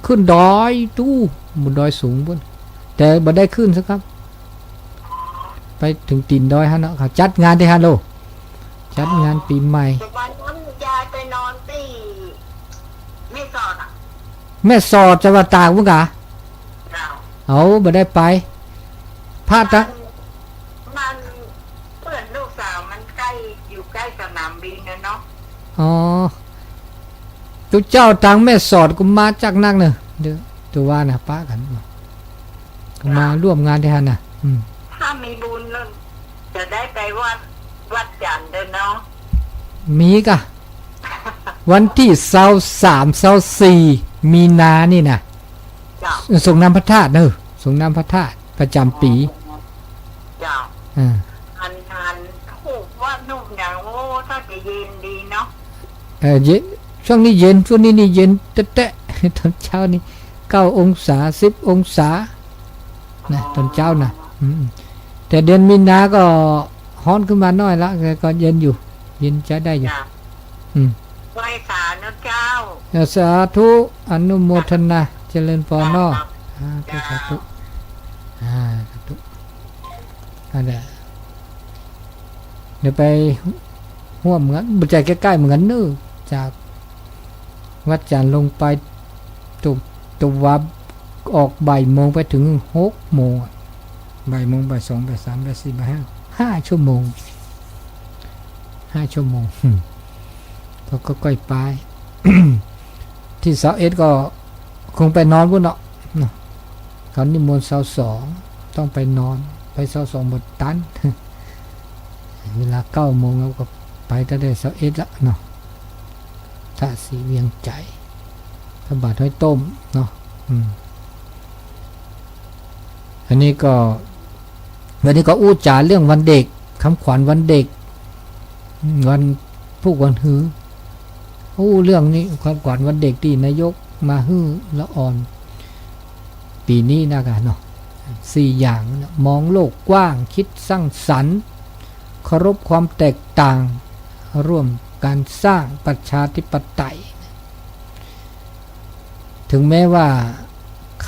ขึ้นดอยตู้ บนดอยสูงปุ้น แต่บ่ได้ขึ้นสักครับ ไปถึงตีนดอยฮะเนาะ เขาจัดงานที่ฮะโล จัดงานปีใหม่ แต่วันนั้นยายไปนอนที่แม่สอดอะ แม่สอดจังหวัดตากปุ้นกะ เจ้า เอา บ่ได้ไป พระตะ มัน มัน เพื่อนลูกสาวมันใกล้ อยู่ใกล้สนามบินนะเนาะ อ๋อ ตุ๊เจ้าตางแม่สอดก็มาจากนักเนอะ เดี๋ยว ตัวว่านะ ปะกัน ก็มาร่วมงานที่ฮั่นนะ อืม ถ้ามีบุญแล้วจะได้ไปวัด วัดจันทร์เด้อเนาะ มีกะ วันที่ซาวสาม ซาวสี่ มีนานี่นะ เจ้า ส่งน้ำพระธาตุเนอะ ส่งน้ำพระธาตุประจำปี เจ้า อ่า อัน อัน ถูกว่านุ่มอย่าง โอ้ ถ้าจะเย็นดีเนาะ เออ เย็น ช่วงนี้เย็น ช่วงนี้นี่เย็นแต๊ะๆ ตอนเช้านี่ เก้าองศา สิบองศา นะ ตอนเช้านะ อืม แต่เดือนมีนาก็ฮ้อนขึ้นมาหน่อยละ แต่ก็เย็นอยู่ เย็นใช้ได้อยู่ จ้ะ อืม ไหว้สานะเจ้า เออ สาธุ อนุโมทนา เจริญพรเนาะ สาธุ สาธุ อ่า สาธุ นั่นแหละ เดี๋ยวไป ร่วมกัน บ่ใช่ใกล้ๆ เหมือนกันเนอะ จากวัดจันทร์ลงไป ตก ตะวันออกบ่ายโมง ไปถึงหกโมงอะ บ่ายโมง บ่ายสอง บ่ายสาม บ่ายสี่ บ่ายห้า ห้าชั่วโมง ห้าชั่วโมง ก็ค่อยๆ ไป ที่ซาวเอ็ดก็คงไปนอนปุ้นเนาะ เนาะ เขานิมนต์ซาวสอง ต้องไปนอน ไปซาวสองบ่ตัน เวลาเก้าโมงแล้วก็ไปตั้งแต่ซาวเอ็ดละเนาะ ท่าสีเวียงใจ๋ พระบาทห้วยต้มเนาะ อืม อันนี้ก็ วันนี้ก็อู้จ๋าเรื่องวันเด็ก คำขวัญวันเด็ก วันพูกวันหือ อู้เรื่องนี้ ความขวัญวันเด็กที่นายกมาหื้อละอ่อน ปีนี้นะกะเนาะ สี่อย่างนะ มองโลกกว้าง คิดสร้างสรรค์ เคารพความแตกต่าง ร่วมการสร้างประชาธิปไตย ถึงแม้ว่า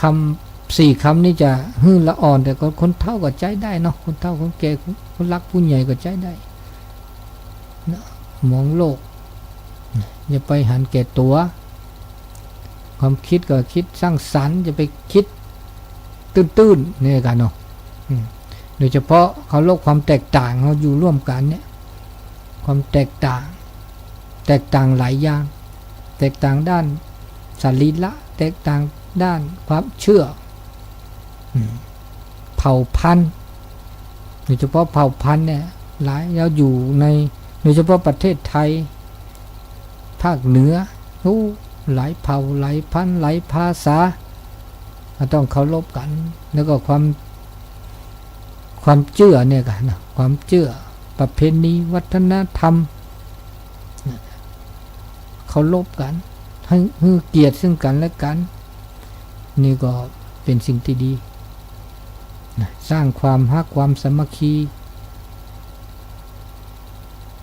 คำสี่คำนี้จะหื้อละอ่อน แต่ก็คนเฒ่าก็ใจ๊ได้เนาะ คนเฒ่าคนแก่ คนรักผู้ใหญ่ก็ใจ๊ได้นะ มองโลก อย่าไปหันแก่ตัว ความคิดก็คิดสร้างสรรค์ อย่าไปคิดตื้นๆ เนี่ยกันเนาะ อืม โดยเฉพาะเคารพความแตกต่าง เราอยู่ร่วมกันเนี่ย ความแตกต่าง แตกต่างหลายอย่าง แตกต่างด้านสรีระ แตกต่างด้านความเชื่อ อืม เผ่าพันธุ์ โดยเฉพาะเผ่าพันธุ์เนี่ย หลาย เราอยู่ใน โดยเฉพาะประเทศไทย ภาคเหนือ โอ้ หลายเผ่า หลายพันธุ์ หลายภาษา ก็ต้องเคารพกัน แล้วก็ความ ความเชื่อเนี่ยกันนะ ความเชื่อ ประเพณี วัฒนธรรม เคารพกัน ให้ ให้เกียรติซึ่งกันและกัน นี่ก็เป็นสิ่งที่ดีนะ สร้างความฮักความสามัคคี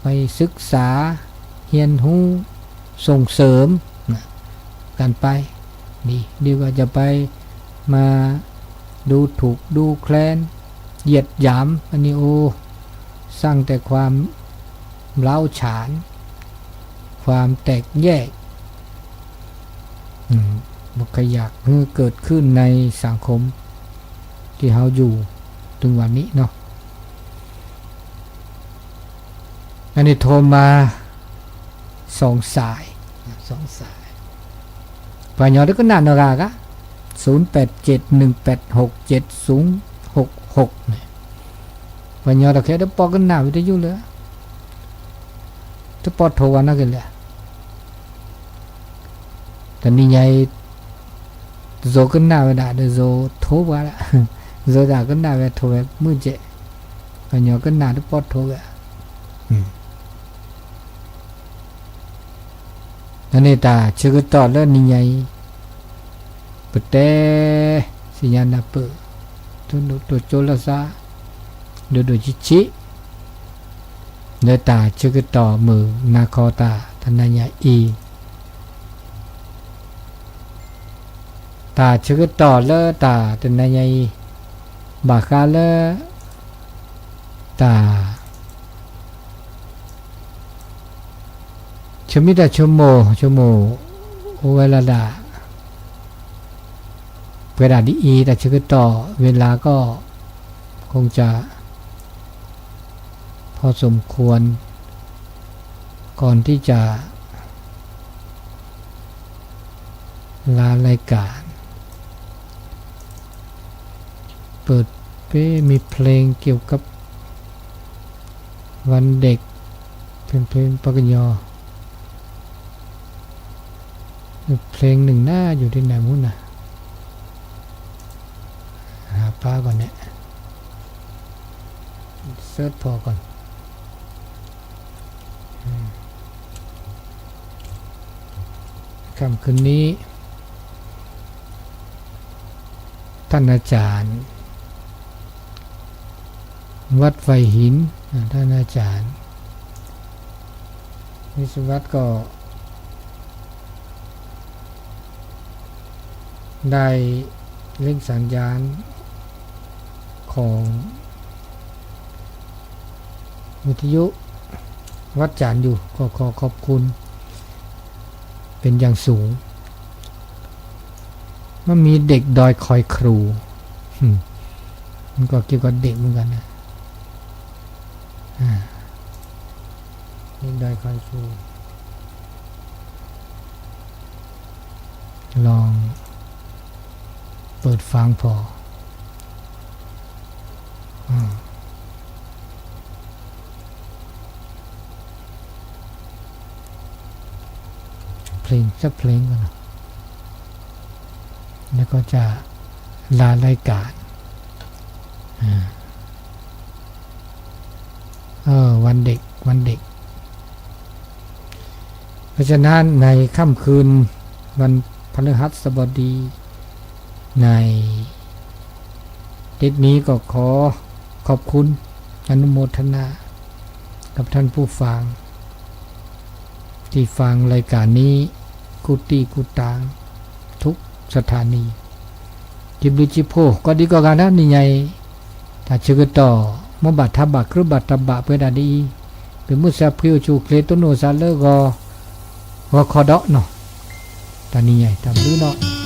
ไปศึกษา เฮียนฮู้ ส่งเสริมนะ กันไป ดี ดีกว่าจะไปมาดูถูกดูแคลน เหยียดหยาม อันนี้ โอ้ สร้างแต่ความร้าวฉาน ความแตกแยก อืม บ่ใค่อยากหื้อเกิดขึ้นในสังคมที่เฮาอยู่ถึงวันนี้เนาะ อันนี้โทรมาสองสาย สองสาย ပှၤကညီတကနၣ်နီၢ်ဂၤဂၤ ศูนย์แปดเจ็ด หนึ่งแปดหก เจ็ดศูนย์หกหก န့ၣ် ပှၤကညီတခဲ တပီၢ်ကနၣ်ဝံၤတယုၢ်လၢ တပီၢ်ထိးဝဲနီၢ်က့ၤလၢ တနံၤညါအံၤ တစိၤကနၣ်ဝဲဒၣ် တစိၤထိးပှၤဒၣ် တစိၤဒၣ်ကနၣ်ဝဲထိးဝဲမုၢ်ကဲး ပှၤကညီကနၣ်တပီၢ်ထိးဝဲ อืม อืม န့ၣ်တၢ်ဆၢကတီၢ်လၢနံၤညါအံၤ ပတဲသ့ၣ်ညါနၢ်ပၢၢ် တိၢ်ဒိၣ်တိၢ်ကၠိလၢသး ဒိၣ်ဒိၣ်ဆံးဆံး လၢတၢ်ဆၢကတီၢ်မုၢ်နၤခီတၢ်တနၤညါအံၤ တၢ်ဆၢကတီၢ်လၢတၢ်တနၤညါအံၤ ဘၣ်ဃးလၢ တၢ် ဆိမိၣ်တၢ်ဆိကမိၣ် ဆိကမိၣ်အိၣ်ဝဲလၢဒၣ် ပှဲၤဒၣ်ဒ်အံၤ တၢ်ဆၢကတီၢ် เวลาก็ คงจะ พอสมควร ก่อนที่จะ ลารายการ เปิด เอ๊ะ มีเพลงเกี่ยวกับวันเด็ก เป็นเพลงปกยอ เพลงหนึ่งนะ อยู่ที่ไหนมุ้นนะ หาป้าก่อนเนี่ย เซิร์ชพอก่อน ค่ำคืนนี้ ท่านอาจารย์ วัดไฟหิน อ่า ท่านอาจารย์ วิศวัตก็ ได้เล่นสัญญาณของ วิทยุวัดจันทร์อยู่ ก็ขอขอบคุณเป็นอย่างสูง มันมีเด็กดอยคอยครู อืม มันก็เกี่ยวกับเด็กเหมือนกันนะ อ่า เด็กดอยคอยครู ลองเปิดฟังพอ อืม เพลงสักเพลงก่อนนะ แล้วก็จะลารายการ อ่า เออ วันเด็ก วันเด็ก เพราะฉะนั้นในค่ำคืนวันพฤหัสบดี ในอาทิตย์นี้ก็ขอขอบคุณอนุโมทนากับท่านผู้ฟัง ที่ฟังรายการนี้กู้ตี้กู้ตางทุกสถานี ကံဘျုးကံဖှိၣ် ကိးဒံကိးဂၤဒဲး နံၤညါအံၤ တၢ်ဆၢကတီၢ် မ်ဘၣ်ထါဘၣ်ခရူဘၣ်တၢ်ဘၣ်ပှဲၤဒၣ်ဒ်အံၤ ပမုၢ်ဆါဖှံအိၣ်ဆူၣ်အိၣ်ချ့ တိၢ်နီၣ်သးလၢဂီၤ ဂီၤခီဒီးနီၤ တၢ်နံၤညါအံၤ တၢ်ဘျုးနီၤ